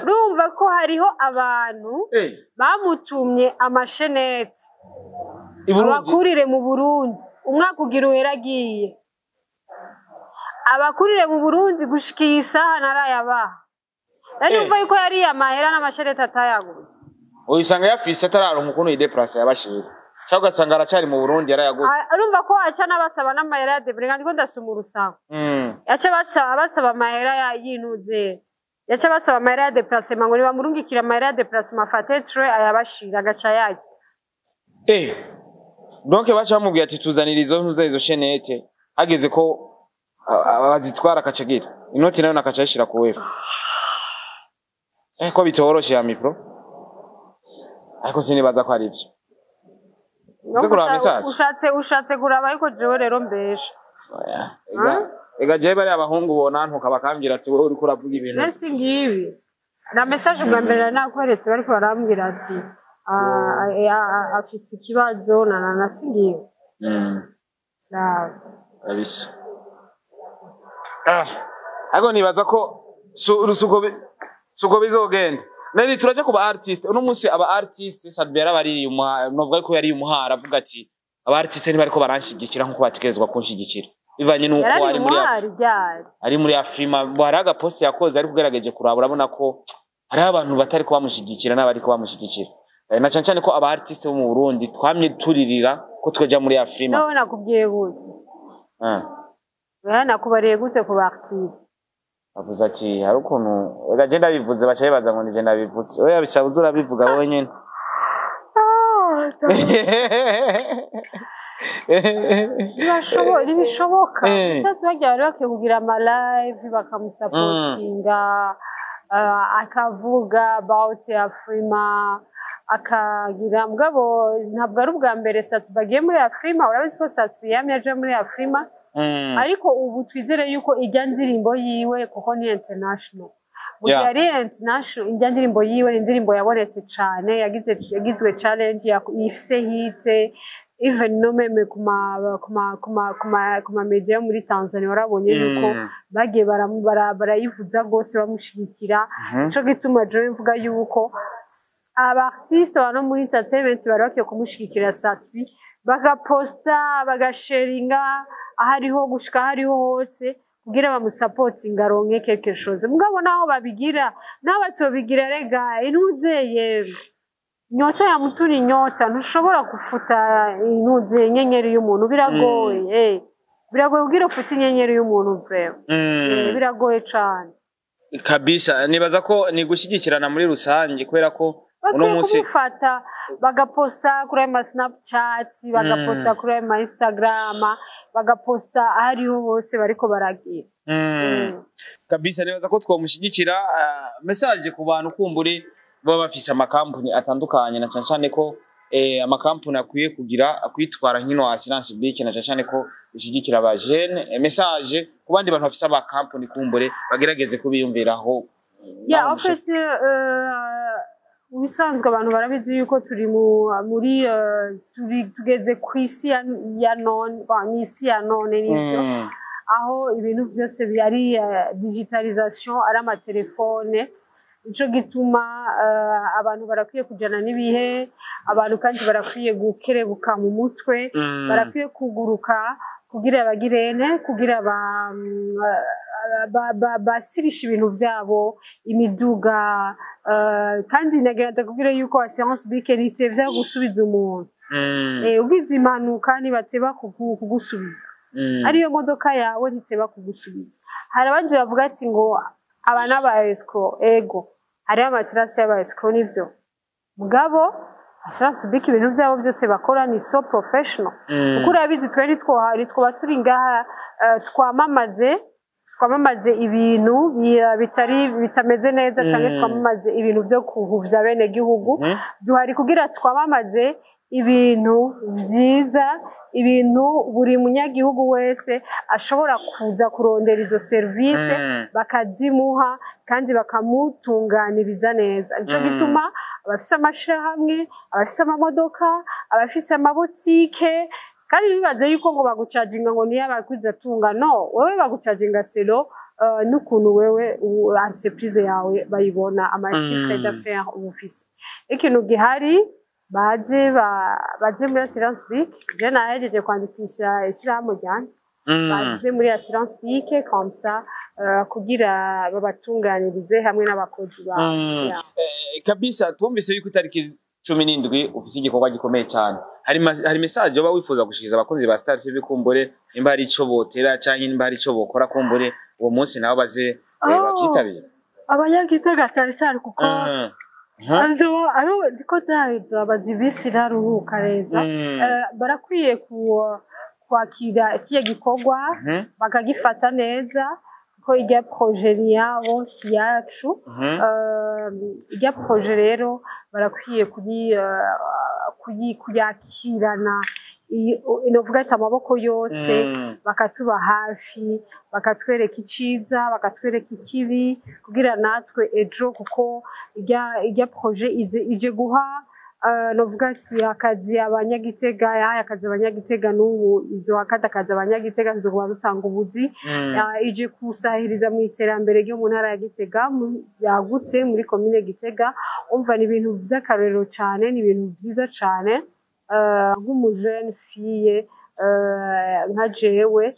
Urumva ko hariho abantu bamutumye amasheneti I Burundi. abakurire mu Burundi, umwaka ugira uhera agiye abakurire mu Burundi, gushika iyi saha narayabaha. Nari numva yuko yariye amahera n'amasheneti atayaguze. Uyisanga yafise atararonka ukuntu yideplace yabashira. Cyangwa ugasanga aracari mu Burundi yarayaguze. Urumva ko aca n'abasaba n'amahera ya debure, ndiko ndasoma urusaku. Yaca basaba amahera ya yinuze, yaca basaba amahera ya déplacement, ngo nibamurungikira amahera ya déplacement afate train ayabashira, agaca yarya. Donc baca bamubwira ati tuzanira izo ntuza, izo chaînette, hageze ko bazitwara akacagira inoti nayo nakaca ayishira ku wefu. Ko bitoroshe ya micro, ariko sinibaza ko ari ivyo. Uze kuraba message. Ushatse kuraba, ariko jewe rero mbesha. Oya, ega jewe bariya abahungu bonantuka bakambwira ati wowe uriko uravuga ibintu. Mbese ngibi na message ubwa mbere nari nakweretse, bariko barambwira ati afise ikibazo na singibi. Raba. Kabisa. Ah, ariko nibaza ko suko bizogenda. Nari turaje kuba artist. Uno munsi aba artist Sadbi yarabariye novuga ko yari umuhara, avuga ati aba artist ntibariko baranshigikira nkuko bategerezwa kunshigikira. Bivanye nuko Yarari ari muri umuhari ryari? Ari muri Afrima, hari agapost yakoze, ariko ugerageje kuraba urabona ko hariho abantu batari ko bamushigikira n'abari ko bamushigikira. Na cyane cyane ko aba artist bo mu Burundi twamye turirira ko twoja muri Afrima. Nawe nakubwiye gute? Ah. Oya, nakubariye gute ku ba artiste? Avuze ati hari ukuntu reka je ndabivuze, baca bibaza ngo nije ndabivuze. Oya, bisaba uze urabivuga wowe nyene. Ntibishoboka. Gusa bagiye bari bakwiye kugira ama live bakamusapotinga, akavuga about Afrima, akagira. Mugabo ntabwo ari ubwa mbere Sat-B agiye muri Afrima. Urabizi ko Sat-B yamye aje muri Afrima. Ariko ubu twizere yuko ijya ndirimbo yiwe, kuko ni international, mu gihe ari international, ijya ndirimbo yiwe ni indirimbo yabonetse cane, yagizwe challenge, ifise hit, even no même kuma media yo muri Tanzania warabonye yuko bagiye barayivuza rwose bamushigikira. Nico gituma jewe mvuga yuko aba artiste bano muri entertainment bari bakwiye kumushigikira Sat-B. Bagaposta, bagasharinga ahariho, gushika ahariho hose, kugira bamusapotinga aronke quelque chose. Mugabo naho babigira, naho batobigira, rega intuzeye nyota ya mtu ni nyota. Ntushobora gufuta intuze inyenyeri y'umuntu, biragoye. Biragoye kugira ufute inyenyeri y'umuntu vraiment. Biragoye cane. Kabisa, nibaza ko ni gushyigikirana muri rusange, kubera ko uno Bakwiye munsi kumufata, bagaposta kuri ayo ma Snapchat, bagaposta kuri ayo ma Instagram, bagaposta ahariho hose bariko baragira. Kabisa, nibaza ko twamushyigikira. Message ku bantu kumbure baba bafise amakampuni atandukanye, na cane cane ko amakampuni akwiye kugira kwitwara nk'ino assurance BIC, na cane cane ko ishyigikira aba jeunes. Message ku bandi bantu bafise amakampuni, kumbure bagerageze kubiyumviraho. Ya, en fait, ubisanzwe abantu barabizi yuko turi mu muri turi tugeze ku isi ya none. Bon, ni isi ya none nivyo, aho ibintu byose ari digitalisation, ari amatelefone. Nico gituma abantu barakwiye kujana n'ibihe. Abantu kandi barakwiye gukerebuka mu mutwe, barakwiye kuguruka kugira bagirene, kugira basirishe ibintu vyabo, imiduga. Kandi nagira ndakubwira yuko assurance BIC ntitevya gusubiza umuntu. Ugize impanuka ntibateba kugusubiza. Ariyo modoka yawe ntiteba kugusubiza. Hari abandi bavuga ati ngo aba n'aba escrocs. Ego, hariho ama assurance y'aba escrocs, nivyo. Mugabo assurance BIC, ibintu vyabo byose bakora ni so professional, kuko urabizi twe ntitwohari twoba turi ngaha twamamaze ibintu bitari bitameze neza, canke twamamaze ibintu vyo kuhuvya bene gihugu. Duhari kugira twamamaze ibintu vyiza, ibintu buri munyagihugu wese ashobora kuza kurondera izo serivisi, bakazimuha kandi bakamutunganiriza neza. Nico gituma abafise amashirahamwe, abafise amamodoka, abafise amabotike, kandi bibaze yuko ngo bagucajinga ngo niyo abakwizatunga. No, wewe bagucajinga selon n'ukuntu wewe entreprise yawe bayibona, ama chiffre d'affaires uba ufise. Ikintu gihari, baze baze muri assurance BIC. Je nahejeje kwandikisha ishyirahamwe ryanje. Baze muri assurance BIC, comme ça kugira babatunganirize hamwe n'abakozi babo. Yeah. Kabisa, twumvise yuko itariki 17 ufise igikorwa gikomeye cyane. Hari message yoba wifuza gushikiriza abakozi ba Star TV, kumbure nimba hari ico botera canke nimba hari ico bokora, kumbure uwo munsi nabo baze Oh. bavyitabire? Abanyagitega cyane cyane, kuko ari ndiko ndaheza bazibisi ntaruhuka neza. Barakwiye kwakira kiya gikorwa, bakagifata neza, kuko irya projet ni yabo, si yacu. Irya projet rero barakwiye kuyakirana novuga ati amaboko yose, bakatuba hafi, bakatwereka iciza, bakatwereka ikibi, kugira natwe ejo, kuko irya projet ije guha novuga ati akazi abanyagitega, yahaye akazi abanyagitega, n'ubu izo akandi akazi abanyagitega, tuzokuba dutanga ubuzi. Ije kusahiriza mu iterambere ryo mu ntara ya Gitega yagutse, muri komine Gitega. Umva, ni ibintu vy'akarorero cane, ni ibintu vyiza cane. Nk'umujene fille nka jewe,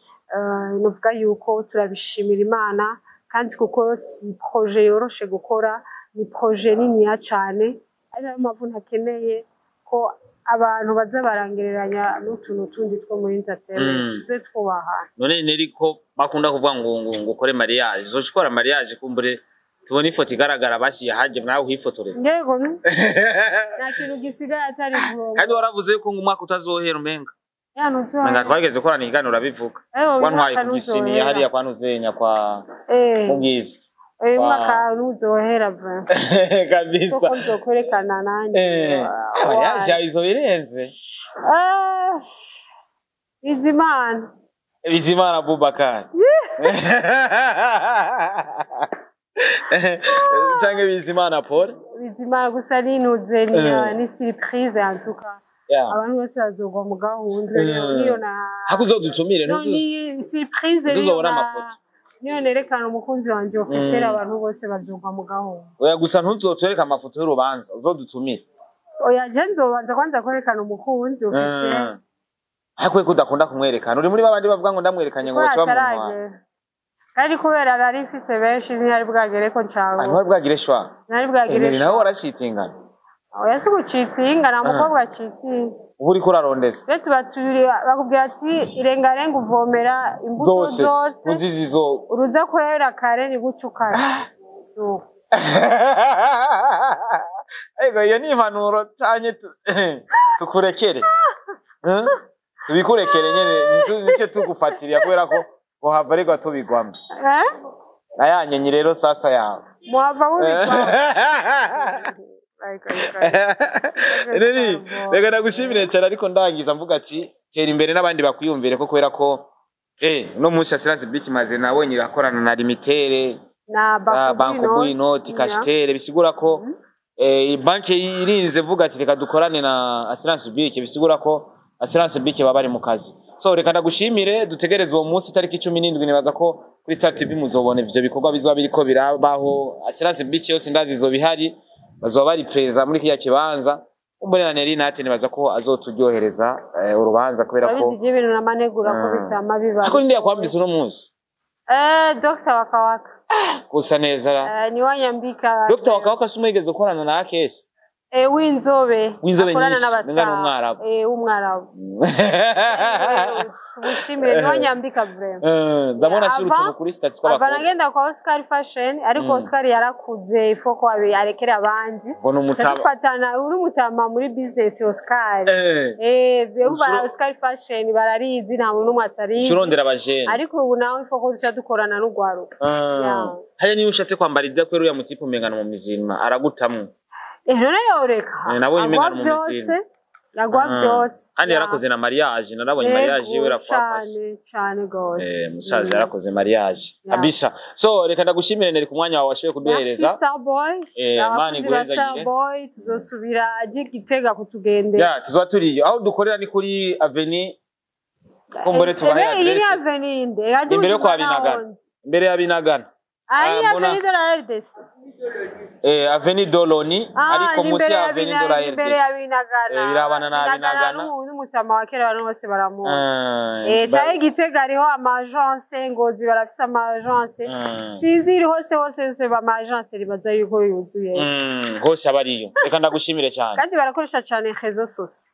novuga yuko turabishimira Imana, kandi kuko si projet yoroshe gukora, ni projet niniya cane. Ari nayo mpamvu ntakeneye ko abantu baza barangereranya n'utuntu tundi two muri entertainment. Tuze twubahana. None neri ko bakunda kuvuga ngo ukore mariage, uzoca ukora mariage, kumbure tubone ifoto igaragara basi yahaje nawe uhifotoreza. Ngego nta kintu gisigaye atari kurongo. Kandi waravuze yuko ngo umwaka utazohera umenga. Ya, ntuzohera. Menga twageze gukorana ikiganiro urabivuga. Ewe, uyu Wantwaye mwaka ku gisiniya ntuzohera. hariya kwa Ntuzenya kwa Mubwiza. Uyu Wow. mwaka ntuzohera vraiment. Kabisa. Kuko nzokwerekana nanjye. Mariage yawe izo birenze. Ah, Bizimana. Bizimana Abubakar canke Bizimana Paul? Bizimana gusa, nintuze ni ni surprise en tout cas. Abantu bose bazogwa mu gahunda. Niyo na Hako uzodutumire. No, ni surprise niyo Ntuzobona amafoto. Niyo nerekana umukunzi wanje officiel, abantu bose bazogwa mu gahunda. Oya, gusa ntuzotwereke amafoto y'urubanza, uzodutumire. Oya, je nzobanza kwanza kwerekana umukunzi officiel. Ariko ko udakunda kumwerekana, uri muri babandi bavuga ngo ndamwerekanye ngo Kubera baca bamuntwara. ataragera, kandi kubera nari mfise benshi, ntiyari bwagere ko Ah, ncago. ntiwari bwagire shwa? Ntiyari bwagere. Neri, nawe warashitingana? Oya, si gucitinga, nta mukobwa acitinga. Uba uriko urarondeza. Twe tuba turi bakubwira ati irengarenga uvomera imbuto zose zose. Uzizi zo. Uruza kwera kare ni guca ukara. Nuko. Ego, iyo ni impanuro canye tukurekere. Eh? Tubikurekere nyene, nice tugufatiriya kubera ko wohava ariko tubigwamo. Eh? Ayanyenyi rero sasa yawe. Muhava mubigwa. Ariko, ariko, ariko. Neri, reka ndagushimire cyane, ariko ndangiza mvuga ati tera imbere n'abandi bakwiyumvire ko, kubera ko no munsi Assurance Bank maze nabonye irakorana na Limitere Na za Banco Banco Buinoti Cashitere, bisigura ko banki irinze vuga ati reka dukorane na Assurance Bank, bisigura ko Assurance Bank baba bari mu kazi. So reka ndagushimire, dutegereze uwo munsi tariki 17. Nibaza ko kuri Star TV muzobona ivyo bikorwa bizoba biriko birabaho. Assurance Bank yose ndazi izoba ihari, bazoba bari preza muri kiriya kibanza. Umbonera Neri nate nibaza ko azoturyohereza urubanza kubera ko Urabizi ibintu n'amanegura ko bitama biba. Ariko ninde yakwambise uno munsi? Dr. Wakawaka. Gusa neza. Ni wanyambika. Dr. Wakawaka si umwigeze ukorana na Akesi? W'inzobe. W'inzobe Akorana nyinshi, n'abastar. nenga n'umwarabu. W'umwarabu. Tumushimire, ni wanyambika vraiment. Ndabona ashyira utuntu kuri statut Ava tw'abakobwa. nagenda kwa Oscar Fashion, ariko Oscar yarakuze, ifo ko arekera abandi. Mbona umutaba. Dufatana uri mutama muri business Oscar. Urumva Oscar Fashion bararizi, nta muntu n'umwe atarizi. Curondera abajene. Ariko ubu nawe ifo ko duca dukorana n'urwaruka. Yeah. Haya, niba ushatse kwambara idakwera uriya mutipe umengana mu mizima aragutamwo. None yoreka. Nabonye Agwa umenga ni mu vyose. mizima. Agwa vyose. Kandi yarakoze na mariage, narabonye mariage yiwe Yego, irakwapasi. cane cane gose. Musaza yarakoze mariage kabisa. So reka ndagushimire Neri ku mwanya wawe washoboye kuduhereza. Merci Starboy. Imana Abakunzi ba iguhezagire. Starboy, tuzosubira aje Gitega kutugendera. Ya, tuzoba turiyo. Aho dukorera ni kuri Avenue, kumbure tubahe Iyi ni adresse. Avenue inde? Aje Imbere yo kwa Bujumbura Binagana. naho. Imbere ya Binagana. Ah, iyi Ah, mbona- Avenue de la RDC. Avenue Doloni, Ah, ariko ni munsi imbere ya ya Avenue de la imbere ya RDC. Binagana. Birabana na Binagana. N'umutama wa kera abantu bose baramuzi. Ba- Caye Gitega hariho ama agence, Ngozi barafise ama agence. Sinzi iri hose hose hose ama agence ribaza yuko yuzuye. Hose aba ariyo. Reka ndagushimire cyane. Kandi barakoresha cane réseaux sociaux.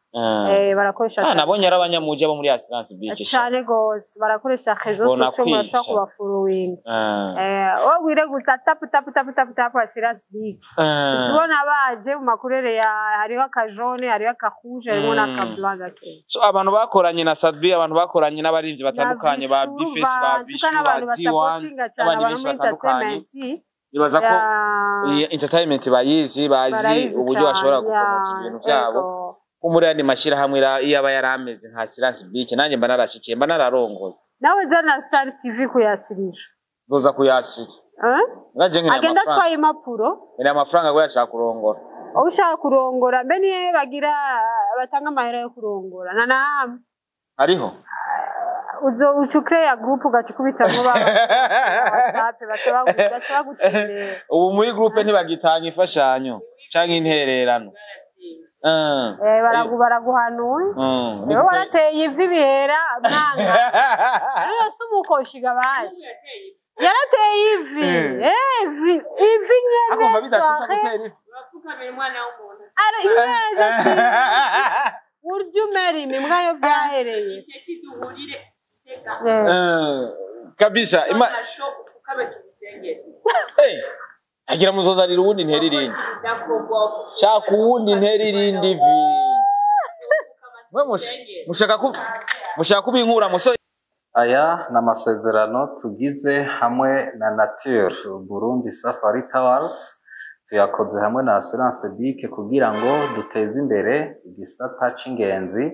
Barakoresha Ah, cane. nabonye ari abanyamuji abo muri Assurance Bank. Cane gose barakoresha réseaux Bona sociaux, murashobora kwica. kubafollowinga. Wowe wire gusa tapu tapu tapu tapu tapu Assurance Bank. Tubona baje mu makurere ya hariho akajone, hariho akarouge, harimo n'akablanc gake. So abantu bakoranye na Sadbi, abantu bakoranye n'abarinzi batandukanye ba Vishu, Bface, ba tuka Vishu, ba n'abantu D1, basapotinga cyane n'abandi abantu benshi muri batandukanye. entertainment. Nibaza ko iyi entertainment bayizi, bazi Barayizi uburyo bashobora cane, gupromota ibintu byabo. Ego. Ko muri yandi mashyirahamwe iyo aba yarameze nka Assurance Bank, nanjye mba narashikiye, mba nararongoye. Nawe zana Star TV kuyasirisha. Nzoza kuyasira. Eh? Ngaje nkeneye Agenda amafaranga. atwaye impapuro. Nkeneye amafaranga ngo yashaka kurongora. Aho ushaka kurongora mbe niyo bagira batanga amahera yo kurongora na nahamwe. Hariho. Uzo uca ucreya group ugaca ukubitamwo ba WhatsApp, baca baguterera. Ubu muri groupe ntibagitanga imfashanyo canke intererano. Baraguhanuye. Wewe warateye ivi bihera mwanga. Ariyo si umukoshi gabaje. Yarateye ivi. Ivi ivi nyene Agomba bidatuza soirée. gutera ivi. Ara neza ati urya umera imwe yo byahereye. Kabisa ima agira muzozanira uwundi ntera irindi. Shaka uwundi ntera irindi vi. Mwe mushaka ku mushaka kubinkura muso. Aya ni amasezerano tugize hamwe na Nature Burundi Safari Towers, tuyakoze hamwe na Assurance BIC kugira ngo duteze imbere igisata c'ingenzi,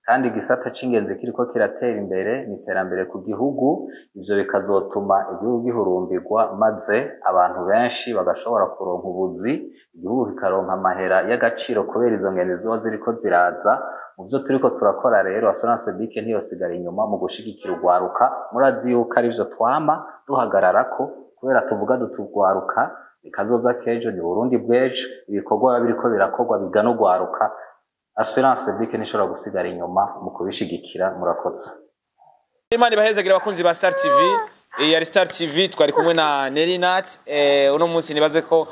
kandi igisata c'ingenzi kiriko kiratera imbere ni iterambere ku gihugu, ivyo bikazotuma igihugu gihurumbirwa maze abantu benshi bagashobora kuronka ubuzi, igihugu kikaronka amahera y'agaciro kubera izo ngenzi ziba ziriko ziraza. Mu vyo turiko turakora rero, Assurance BIC ntiyosigara inyuma mu gushigikira urwaruka. Murazi yuko arivyo twama duhagararako, kubera tuvuga duti urwaruka ni kazoza k'ejo, ni Burundi bw'ejo. Ibikorwa biba biriko birakorwa bigana urwaruka. Assurance BIC ntishobora gusigara inyuma mu kubishigikira. Murakoze. Imana ibahezagire, abakunzi ba Star TV. Yari Star TV, twari kumwe na Nerinat. Uno munsi nibaze ko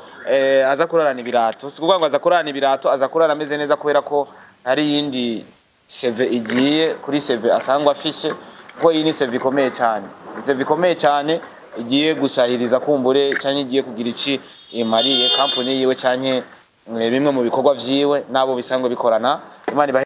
aza kurarana ibirato. Si kuvuga ngo aza kurarana ibirato, aza kurara ameze neza, kubera ko hari iyindi CV igiye kuri CV asangwa afise, kuko iyi ni CV ikomeye cyane. Ni CV ikomeye cyane igiye gusahiriza kumbure cyangwa igiye kugira iki imariye kampani yiwe, canke bimwe mu bikorwa vyiwe n'abo bisanzwe bikorana. Imana ibahe.